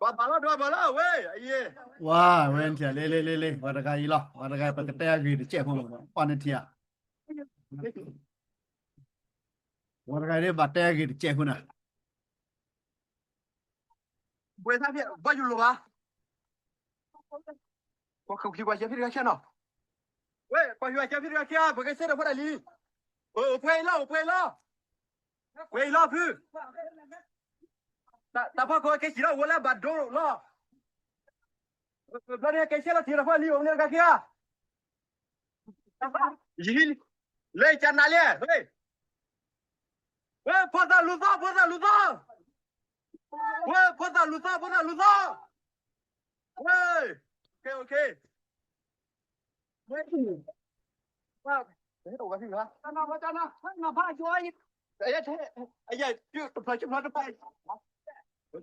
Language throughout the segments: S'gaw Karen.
ပှၤဘၣ်လီၤဒွးဘၣ်လီၤဝဲ, ဝါ ဝဲနထံၣ် လ့လ့လ့လ့ ပှၤတဂၤအံၤလီၤ, ပှၤတဂၤအံၤ ပကတဲအဂ့ၢ်တစဲးဖိမး, ပှၤနထံၣ်ဧါ, ပှၤတဂၤအံၤ ဘၣ်တဲအဂ့ၢ်တစဲးဖိနၤ, ဘၣ်ယိၣ်လိာ်ဘၣ်, ပှၤခံပှၤစၢဖံတဂၤခံနီၤ, ဝဲ ပှၤခံပှၤစၢဖံတဂၤခံ, ပကစဲဒီးဖိတၢ်လံ, အိၣ်ပှဲၤအံၤလီၤ အိၣ်ပှဲၤအံၤလီၤ, ပှဲၤအံၤလီၤဖု, တၢ်ဖီခိၣ်ကဲစံးလီၤ ဝဲလၢဘၣ်ဒိလီၤ, ဘျီန့ၣ်ကဲစဲလီၤထံးဒီးဖိလံ အိၣ်မနုၤတဂၤခံဧါ, ယဟံး, လၢယကနၤလံ, ဝဲ ဖိသၣ်လူၤသီ ဖိသၣ်လူၤသီ, ဝဲ ဖိသၣ်လူၤသီ ဖိသၣ်လူၤသီ, ဝဲ, ကဲ okay, ဝဲ, ဝဲ,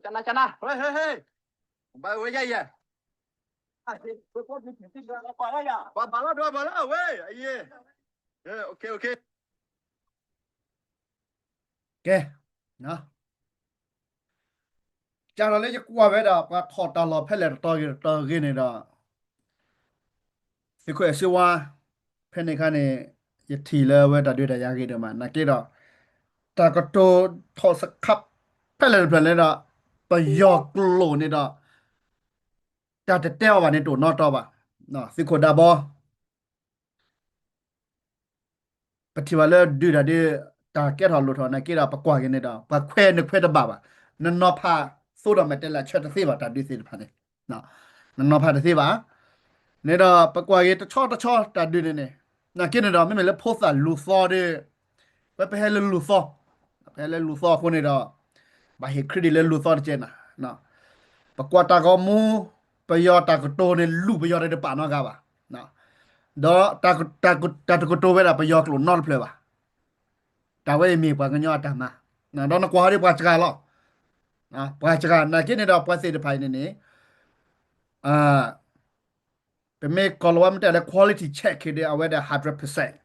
ကနၤကနၤ, ဝဲ ဟဲ ဟဲ, ဘၣ်ဝဲယဲယဲ, ပှၤဘၣ်လီၤဒွးဘၣ်လီၤဝဲ, အယဲ, okay, okay, ကဲ, ကဒီးလၢယကွၢ်ဝဲဒၣ် ပှၤထီၣ်တၢ်လီၢ်ဖဲလဲၣ်တတီၤဂ့ၤတတီၤဂ့ၤန့ၣ်ဒီး သုးခိၣ်အဲၣ်စ့ဝါ, ဖဲန့ၣ်အခါန့ၣ် ယထံၣ်လၢအဝဲတၢ်ဒုးတၢ်ယၤဂ့ၤဒိၣ်မး နာ်က့ဒီး တၢ်ကတိၤထီၣ်စခါ ဖဲလဲၣ်တဖျၢၣ်လဲၣ်ဒီး ပယီၤကျိာ်န့ၣ်ဒီး တၢ်တတဲအီၤဘၣ်န့ၣ် တအိၣ်နီတီဘၣ်. သုးခိၣ်ဒၢဘီ, ပထံၣ်ဘၣ်လၢဒုးတၢ်ဒုး တၢ်ကဲထီၣ်လိၣ်ထီၣ်နာ်က့ဒီး ပကွၢ်က့ၤန့ၣ်ဒီး ပှၤခွဲးနခွဲးတဘၣ်ဘၣ်. နနီၤဖးသိဒီးမဲာ်တဲးလဲးဆၢတသ့ဘၣ် တၢ်ဒုးသ့ၣ်တဖၣ်န့ၣ်, နနီၤဖးတသ့ဘၣ်. န့ၣ်ဒီး ပကွၢ်က့ၤတဆီတဆီတၢ်ဒုးန့ၣ်န့ၣ်, နာ်က့န့ၣ်ဒီး မ့မ့ၢ်လၢဖိသၣ်လူၤသီဒီး ဝဲပဟဲလၢလူၤသီ, ပဟဲလၢလူၤသီအဃိန့ၣ်ဒီး ဘၣ်ဟ့ၣ် credit လၢလူၤသီတကဲနၤ. ပကွၢ်တၢ်ဂီၤမူ ပယီၤတၢ်ကတိၤန့ၣ် လူၤပယီၤတပာ်နီတဂၤဘၣ်. ဒီး တၢ်တကတိၤဝဲဒၣ်ပယီၤကျိာ်နီတဖျၢၣ်ဘၣ်. တၢ်ဝဲအံၤမ့ၢ်ပှၤကညီအတၢ်မၤ, ဒီးနကွၢ်ဟီဒ်ပှၤစှၤလီၤ, ပှၤစှၤနာ်က့န့ၣ်ဒီး ပှၤသ့ၣ်တဖၣ်အံၤန့ၣ်န့ၣ် ပမ့ၢ်ကီၢ်လီၤဝဲမ့ၢ်တဲလၢ quality check ဒီး အဝဲဒၣ် hundred percent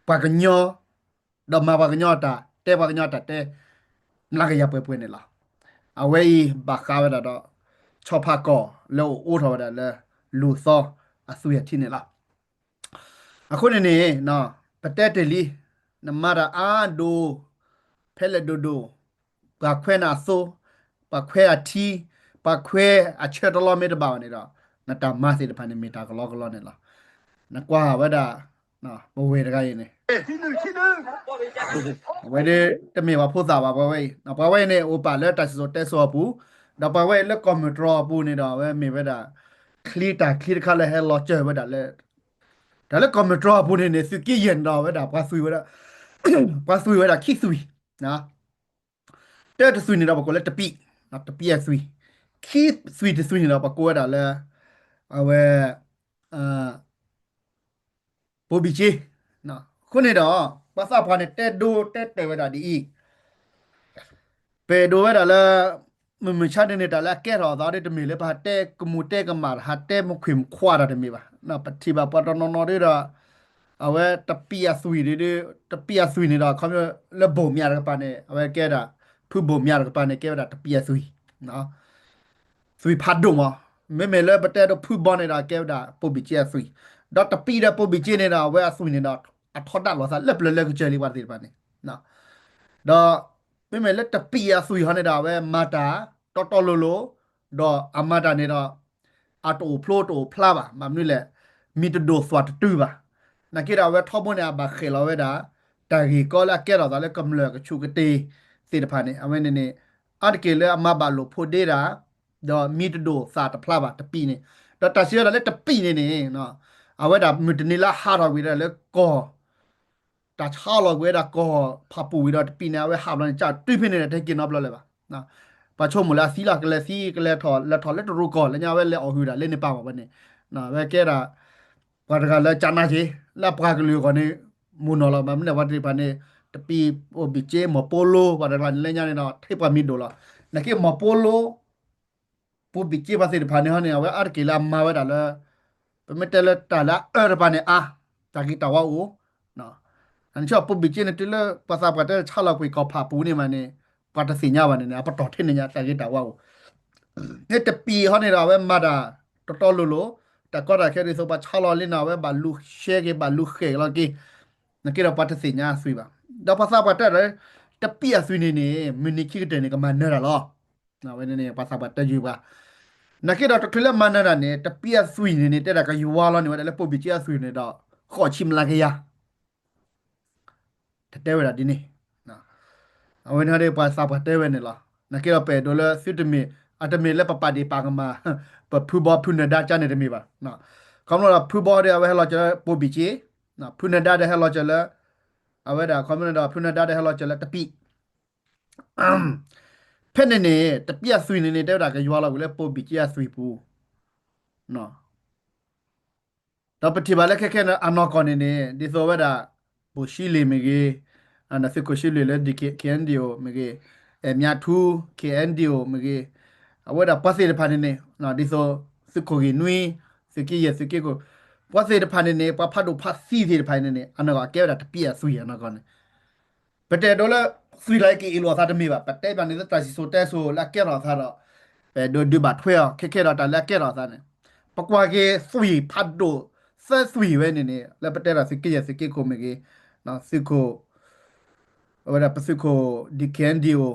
ပှၤကညီ, ဒီးမၤပှၤကညီအတၢ်, တဲပှၤကညီအတၢ်တဲ မျးကယၤပှဲၤပှဲၤန့ၣ်လီၤ. အဝဲအံၤဘၣ်ဃးဝဲဒၣ်ဒီး ဆီဖါကီၢ်လၢအိၣ်အိၣ်ထီၣ်ဝဲဒၣ်လၢ လူၤသီအသွံၣ်အထံန့ၣ်လီၤ. အဃိန့ၣ်န့ၣ် ပတဲတ့ၢ်လံ, နမၤတၢ်အါဒိၣ် ဖဲလဲၣ်ဒိၣ်ဒိၣ်, ပှၤခွဲးနၤအသိ, ပှၤခွဲးအထံ, ပှၤခွဲးအဆၢတလီမ့ၢ်တဘၣ်ဘၣ်န့ၣ်ဒီး နတၢ်မၤသ့ၣ်တဖၣ်န့ၣ် မ့ၢ်တၢ်ကလီကလီန့ၣ်လီၤ. နကွၢ်ဝဲဒၣ် ပဝဲၢ်တဂၤအံၤန့ၣ် အဝဲဒၣ်တမ့ၢ်ပှၤဖိသၣ်ဘၣ် ပှၤဝဲအံၤ, ပှၤဝဲအံၤန့ၣ် အိၣ်ပာ်လၢတၢ်စံၣ်စိၤတဲစိၤအပူၤ, ဒီးပှၤဝဲအံၤလၢကီၢ်မုၢ်တြီၤအပူၤန့ၣ်ဒီး အဝဲမ့ၢ်ဝဲဒၣ် ချံတၢ်ချံတခါလၢဟဲလီၤစၢၤဝဲဒၣ်လၢ တၢ်လၢကီၢ်မုၢ်တြီၤအပူၤန့ၣ်န့ၣ် သုးက့ယဲၢ်န့ၣ်ဒီး အဝဲဒၣ် ပှၤသွံၣ်ဝဲဒၣ် ခံသွံၣ်, တၢတသွံၣ်န့ၣ်ဒီး ပကိးလၢတပံး, တပံးအသွံၣ်, ခံသွံၣ်တသွံၣ်န့ၣ်ဒီး ပကိးဝဲဒၣ်လၢ အဝဲ ပိာ်ဘံၣ်က့, အဃိန့ၣ်ဒီး ပှၤသးပှၢ်န့ၣ် တဲဒိတဲတၢၢ်ဝဲဒၣ်ဒ်အံၤ, ပအဲၣ်ဒိးဝဲဒၣ်လၢ မုၢ်မုၢ်ဆါန့ၣ်န့ၣ် တၢ်လၢအကဲထီၣ်အသးဒီး တမ့ၢ်လၢပဟးတဲကမူၤတဲကမၣ် ဟးတဲမခွ့ၣ်မခွါတၢ်တမ့ၢ်ဘၣ်. ပထံၣ်ဘၣ်ပှၤတနီၤနီၤဒီး အဝဲတပံးအသွံၣ်ဒီး တပံးအသွံၣ်န့ၣ်ဒီး ခီဖျိလၢဘိၣ်မၠးတကပၤန့ၣ် အဝဲကဲဒၣ် ဖုဘိၣ်မၠးတကပၤန့ၣ် ကဲဝဲဒၣ်တပံးအသွံၣ် သွံၣ်ဖးဒိၣ်မး, မ့မ့ၢ်လၢပတဲဒိးဖုဘီန့ၣ်ဒီး ကဲဝဲဒၣ်ပိာ်ဘံၣ်က့အသွံၣ်, ဒီးတပံးဒီးပိာ်ဘံၣ်က့န့ၣ်ဒီး အဝဲအသွံၣ်န့ၣ်ဒီး အထီဒါလိာ်သးလၢပျၢၤလၢကစၢၢ်လံ ပှၤသ့ၣ်တဖၣ်န့ၣ်, ဒီး မ့မ့ၢ်လၢတပံးအသွံၣ်ဟီန့ၣ်ဒီး အဝဲမၤတၢ်တီတီလိၤလိၤ, ဒီးအမၤတၢ်န့ၣ်ဒီး အတအိၣ်ဖျိတအိၣ်ဖျါဘၣ်, မ့ၢ်မနုၤလဲၣ်, မံၤတဒိၣ်သွၣ်တတုၤဘၣ်. နာ်က့ဒီး အဝဲထီဘိန့ၣ် အဘၣ်ဃဲးလီၤဝဲဒၣ် တၢ်ဂ့ၢ်ကီလၢအကဲထီၣ်သးလၢကမျၢၢ်ကဆူးကတ့ၢ်သ့ၣ်တဖၣ်န့ၣ် အဝဲန့ၣ်န့ၣ် အါတက့ၢ်လၢအမၤဘၣ်လိာ်ဖိးဒ့တၢ်, ဒီးမံၤတဒိၣ်သၣ်တဖျါဘၣ် တပံးန့ၣ်, ဒီးတၢ်စံးဝဲဒၣ်လၢတပံးန့ၣ်န့ၣ် အဝဲဒၣ်မုၢ်တနံၤလၢအဟးထီၣ်ကွံာ်ဒၣ်လၢကီၢ် တၢ်ဆါလီၤကွံာ်ဝဲဒၣ်ကီၢ်ဖးပူၤဝံၤဒီးတပံးန့ၣ် အဝဲဟးဘျီန့ၣ် ကတုၤဖဲန့ၣ်ဒီး တဟဲက့ၤနီတဘျီလၢၤဘၣ်. ပှၤဆိကမိၣ်လၢအသံလီၤ ကလဲၤသံ ကလဲၤထီၣ် လဲၤထီၣ်လၢတရူးကီၢ် လၢညါဝဲလဲၤအီၣ်ဟုၣ်ဒၣ်လၢန့ၣ်ပာ်မးဝဲန့ၣ်, အဝဲကဲဒၣ် ပှၤတဂၤလၢကနၣ်က့ၤ လၢအပှၤကလုာ်အဂီၢ်န့ၣ် မုၢ်နီၢ်လီၤ မ့ၢ်မနုၤလဲၣ် ပှၤသ့ၣ်တဖၣ်န့ၣ် တပံးပိာ်ဘံၣ်က့ မီၢ်ပိလိ ပှၤတဂၤန့ၣ် လၢညါန့ၣ်ဒီး ထဲပှၤမံၤဒိၣ်လီၤ. နာ်က့မီၢ်ပိလိ ပိာ်ဘံၣ်က့ပှၤသ့ၣ်တဖၣ်န့ၣ်ဟီန့ၣ် အဝဲအါတက့ၢ်လၢအမၤဝဲဒၣ်လၢ ပမ့ၢ်တဲလၢတၢ်လၢအအၢတပၤန့ၣ်အါ, တၢ်ဂ့ၤတၢ်ဝါအိၣ်, အန့ၣ်ဆိပိာ်ဘံၣ်က့န့ၣ် တုၤလၢပှၤသးပှၢ်တဲဆါလီၤကွံာ်ကီၢ်ဖးပူၤန့ၣ်မးန့ၣ် ပှၤတသ့ၣ်ညါဘၣ်န့ၣ်န့ၣ် အပတီၢ်ထဲန့ၣ်ညါ တၢ်ဂ့ၤတၢ်ဝါအိၣ်, ဟဲတပံးဟီန့ၣ်ဒီး အဝဲမၤတၢ်တီတီလိၤလိၤ, တၢ်ကီတၢ်ခဲဒ်သိးပှၤဆါလီၤလံန့ၣ် အဝဲဘၣ်လူၤရှဲက့ၤ ဘၣ်လူၤဃဲးက့ၤလီၤက့ၤ, နာ်က့ဒီးပှၤတသ့ၣ်ညါအသွံၣ်ဘၣ်. ဒီးပှၤသးပှၢ်တဲဒီး တပံးအသွံၣ်န့ၣ်န့ၣ် မုၢ်နံၤခံကတၢၢ်န့ၣ် ကမၤနၢၤတၢ်လီၤ. အဝဲန့ၣ်န့ၣ် ပှၤသးပှၢ်တဲယုာ်ပှၤ, နာ်က့ဒီးတချုးလၢမၤနၢၤတၢ်န့ၣ် တပံးအသွံၣ်န့ၣ်န့ၣ် တဲဒၣ်ကယွၤလီၤန့ၢ်ဝဲဒၣ်လၢပိာ်ဘံၣ်က့အသွံၣ်န့ၣ်ဒီး ဃိးဆံမျးကယၤ တတဲဝဲဒၣ်ဒ်န့ၣ်, အဝဲန့ၣ်ဒီးပှၤသးပှၢ်တဲဝဲန့ၣ်လီၤ. နာ်က့ဒီးပအဲၣ်ဒိးလၢသုတမ့ၢ် အတမ့ၢ်လၢပပာ်ဒ့ၣ်ပာ်ကမၣ် ပဖုဘီဖုနၢၤဒါကါန့ၣ်တမ့ၢ်ဘၣ်. ခီဖျိဒီးဖုဘီဒီးအဝဲဟဲလီၤစၢၤလၢပိာ်ဘံၣ်က့, ဖုနၢၤဒါဒီးဟဲလီၤစၢၤလၢ အဝဲဒၣ်ခီဖျိဒီးဖုနၢၤဒါဒီးဟဲလီၤစၢၤလၢတပံး ဖဲန့ၣ်န့ၣ် တပံးအသွံၣ်န့ၣ်န့ၣ် တဲဝဲဒၣ်ကယွၤလီၤဝံၤလၢပိာ်ဘံၣ်က့အသွံၣ်ပူၤ, ဒီးပထံၣ်ဘၣ်လၢခဲခဲန့ၣ် အနီၢ်ကီၢ်န့ၣ်န့ၣ် ဒ်သိးဝဲဒၣ် ဘိၣ်ၡံလ့ၣ်မ့ၢ်ဂ့ၤ, သုးခိၣ်ၡံလ့ၣ်လၢ ဒီက့ ခ့ၣ်အဲၣ်ဒံၣ်အိၣ် မ့ၢ်ဂ့ၤ, အဲၣ်မၠးထူ ခ့ၣ်အဲၣ်ဒံၣ်အိၣ် မ့ၢ်ဂ့ၤ, အဝဲဒၣ်ပှၤသ့ၣ်တဖၣ်န့ၣ်န့ၣ် ဒ်သိး သုးခိၣ်ဂ့ၢ်နွံ, သုးက့ယဲၢ် သုးက့ခိၣ်, ပှၤသ့ၣ်တဖၣ်န့ၣ်န့ၣ် ပှၤဖးဒိၣ်ဖးသံသ့ၣ်တဖၣ်န့ၣ်န့ၣ် အနီၢ်ကီၢ်အကဲဝဲဒၣ်တပံးအသွံၣ်အနီၢ်ကီၢ်န့ၣ် ပတအဲၣ်ဒိးလၢ သွံၣ်တၢ်က့ၤအ့ၣ်လိာ်အသးတမ့ၢ်ဘၣ်. ပတဲဘၣ်န့ၣ်လၢတၢ်စံၣ်စိၤတဲစိၤလၢအကဲထီၣ်အသးဒီး ပအဲၣ်ဒိးဒုးဘၣ်ထွဲအီၤ ခဲခဲဒီးတၢ်လၢအကဲထီၣ်အသးန့ၣ် ပကွၢ်က့ၤသွံၣ်ဖးဒိၣ် သၢသွံၣ်ဝဲန့ၣ်န့ၣ် လၢပတဲဒၣ်သုးက့ယဲၢ်သုးက့ခိၣ်မ့ၢ်ဂ့ၤ, သုးခိၣ် အဝဲဒၣ်ပသုးခိၣ် ဒီက့ၣ်အဲၣ်ဒံၣ်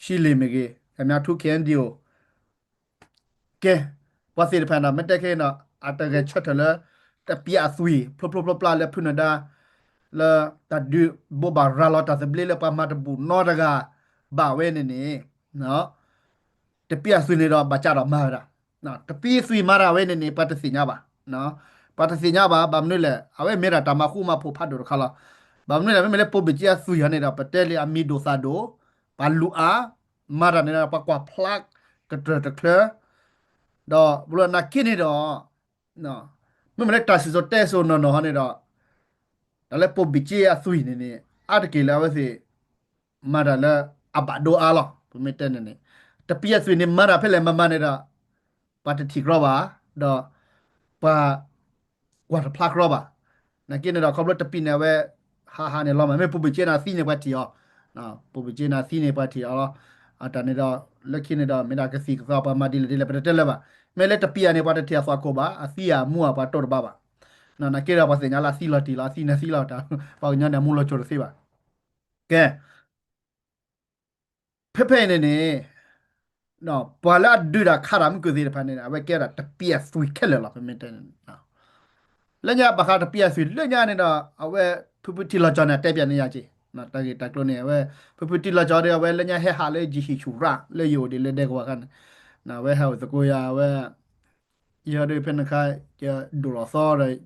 အိၣ် ၡံလ့ၣ်မ့ၢ်ဂ့ၤ, အဲၣ်မၠးထူ ခ့ၣ်အဲၣ်ဒံၣ်အိၣ် ကဲ, ပှၤသ့ၣ်တဖၣ်န့ၣ် မ့ၢ်တဲခဲအံၤန့ၣ် အတဂဲၤဆၢထၢၣ်လၢ တပျဲအသွံၣ် ဖျိဖျိဖျိဖျါလၢဖုနဒါ လၢတၢ်ဒုးဘိးဘၣ်ရၤလီၤတၢ်သဘျ့လၢပှၤမၤတဘူၣ်နီတဂၤဘၣ်ဝဲန့ၣ်န့ၣ် တပျဲအသွံၣ်န့ၣ်ဒီးဘၣ်ကးဒီးမၤဝဲဒၣ် တပျဲအသွံၣ်မၤတၢ်ဝဲန့ၣ်န့ၣ် ပှၤတသ့ၣ်ညါဘၣ်. ပှၤတသ့ၣ်ညါဘၣ် ဘၣ်မနုၤလဲၣ် အဝဲမ့ၢ်ဒၣ်တၢ်မၤဃူမၤဖိးဖးဒိၣ်တခါလီၤ. ဘၣ်မနုၤလဲၣ် မ့မ့ၢ်လၢပိၢ်ဘ့ၣ်ကၠ့အသွံၣ်ဟီန့ၣ်ဒီး ပတဲလံအမံၤဒိၣ်သၣ်ဒိၣ် ပှၤလူၤအါ မၤတၢ်န့ၣ်ဒီး ပှၤကွၢ်ဖျါကတၢၢ်တချၢ ဒီးဘျီနာ်က့န့ၣ်ဒီး မ့မ့ၢ်လၢတၢ်စံၣ်စိၤတဲစိၤနီၢ်နီၢ်ဟီန့ၣ်ဒီး တၢ်လၢပိၢ်ဘ့ၣ်ကၠ့အသွံၣ်န့ၣ်န့ၣ် အါတက့ၢ်လၢအဝဲသ့ၣ် မၤတၢ်လၢအဘၣ်ဒိအါလီၤ. ပမ့ၢ်တဲန့ၣ်န့ၣ် တပျဲအသွံၣ်န့ၣ် မၤတၢ်ဖဲလဲၣ်မၤမၤန့ၣ်ဒီး ပှၤတထံၣ်ကြီဘၣ် ဒီး ပှၤ ကွၢ်တဖျါကြီဘၣ်. နာ်က့န့ၣ်ဒီး ခီဖျိတပံၤန့ၣ် အဝဲ ဟးဟးန့ၣ်လီၤမး မ့ၢ်ပိၢ်ဘ့ၣ်ကၠ့န့ၣ်သံန့ၣ် ပှၤထံၣ်အီၤ, ပိၢ်ဘ့ၣ်ကၠ့န့ၣ်သံန့ၣ် ပှၤထံၣ်အီၤလီၤ. အတၢ်န့ၣ်ဒီး လၢခံန့ၣ်ဒီး မ့ၢ်ဒၣ်ကသံၣ်ကသီပှၤမၤဒ်လဲၣ်ဒ်လဲၣ် ပတတဲလၢၤဘၣ်. မ့ၢ်လၢတပံၤအန့ၣ် ပှၤတထံၣ်အသးခိၣ်ဘၣ်, အသံအမူအပှၤ တိၢ်တဘၣ်ဘၣ်. နာ်က့ဒီး ပှၤသ့ၣ်ညါလၢအသံလီၤတံၢ်လီၤ, အသံန့ၣ်သံလီၤတံၢ်, ပှၤကညီန့ၣ် အမူလီၤစိၤတသ့ဘၣ်. ကဲ ဖဲဖဲအံၤန့ၣ်န့ၣ် ပှၤလၢအဒုးတၢ်ခးတၢ်မုၢ်ကုၢ်သ့ၣ်တဖၣ်န့ၣ် အဝဲကဲဒၣ်တပျဲအသွံၣ်ခဲလၢာ်လီၤ. ပမ့ၢ်တဲန့ၣ် လၢညါဘၣ်ဃးတပျဲအသွံၣ် လၢညါန့ၣ်ဒီး အဝဲ ဖုဖုထံလီၤကၠီန့ၣ် အတဲပၠးန့ၢ်ယၤက့ၤ, တၢ်ဂ့ၢ်တၢ်ကျိၤန့ၣ် အဝဲ ဖုဖုထံလီၤကၠီဒီး အဝဲလၢညါဟဲဟးလၢယဟံၣ်ဆူၣ်ရၣ် လၢယအိၣ်ဒံးလၢဒဲကဝီၤခါန့ၣ် အဝဲဟဲအိၣ်သကိးယၤ အဝဲ ယဟဲဒုးဖဲန့ၣ်ခါ ယဒိၣ်လီၤသီဒီး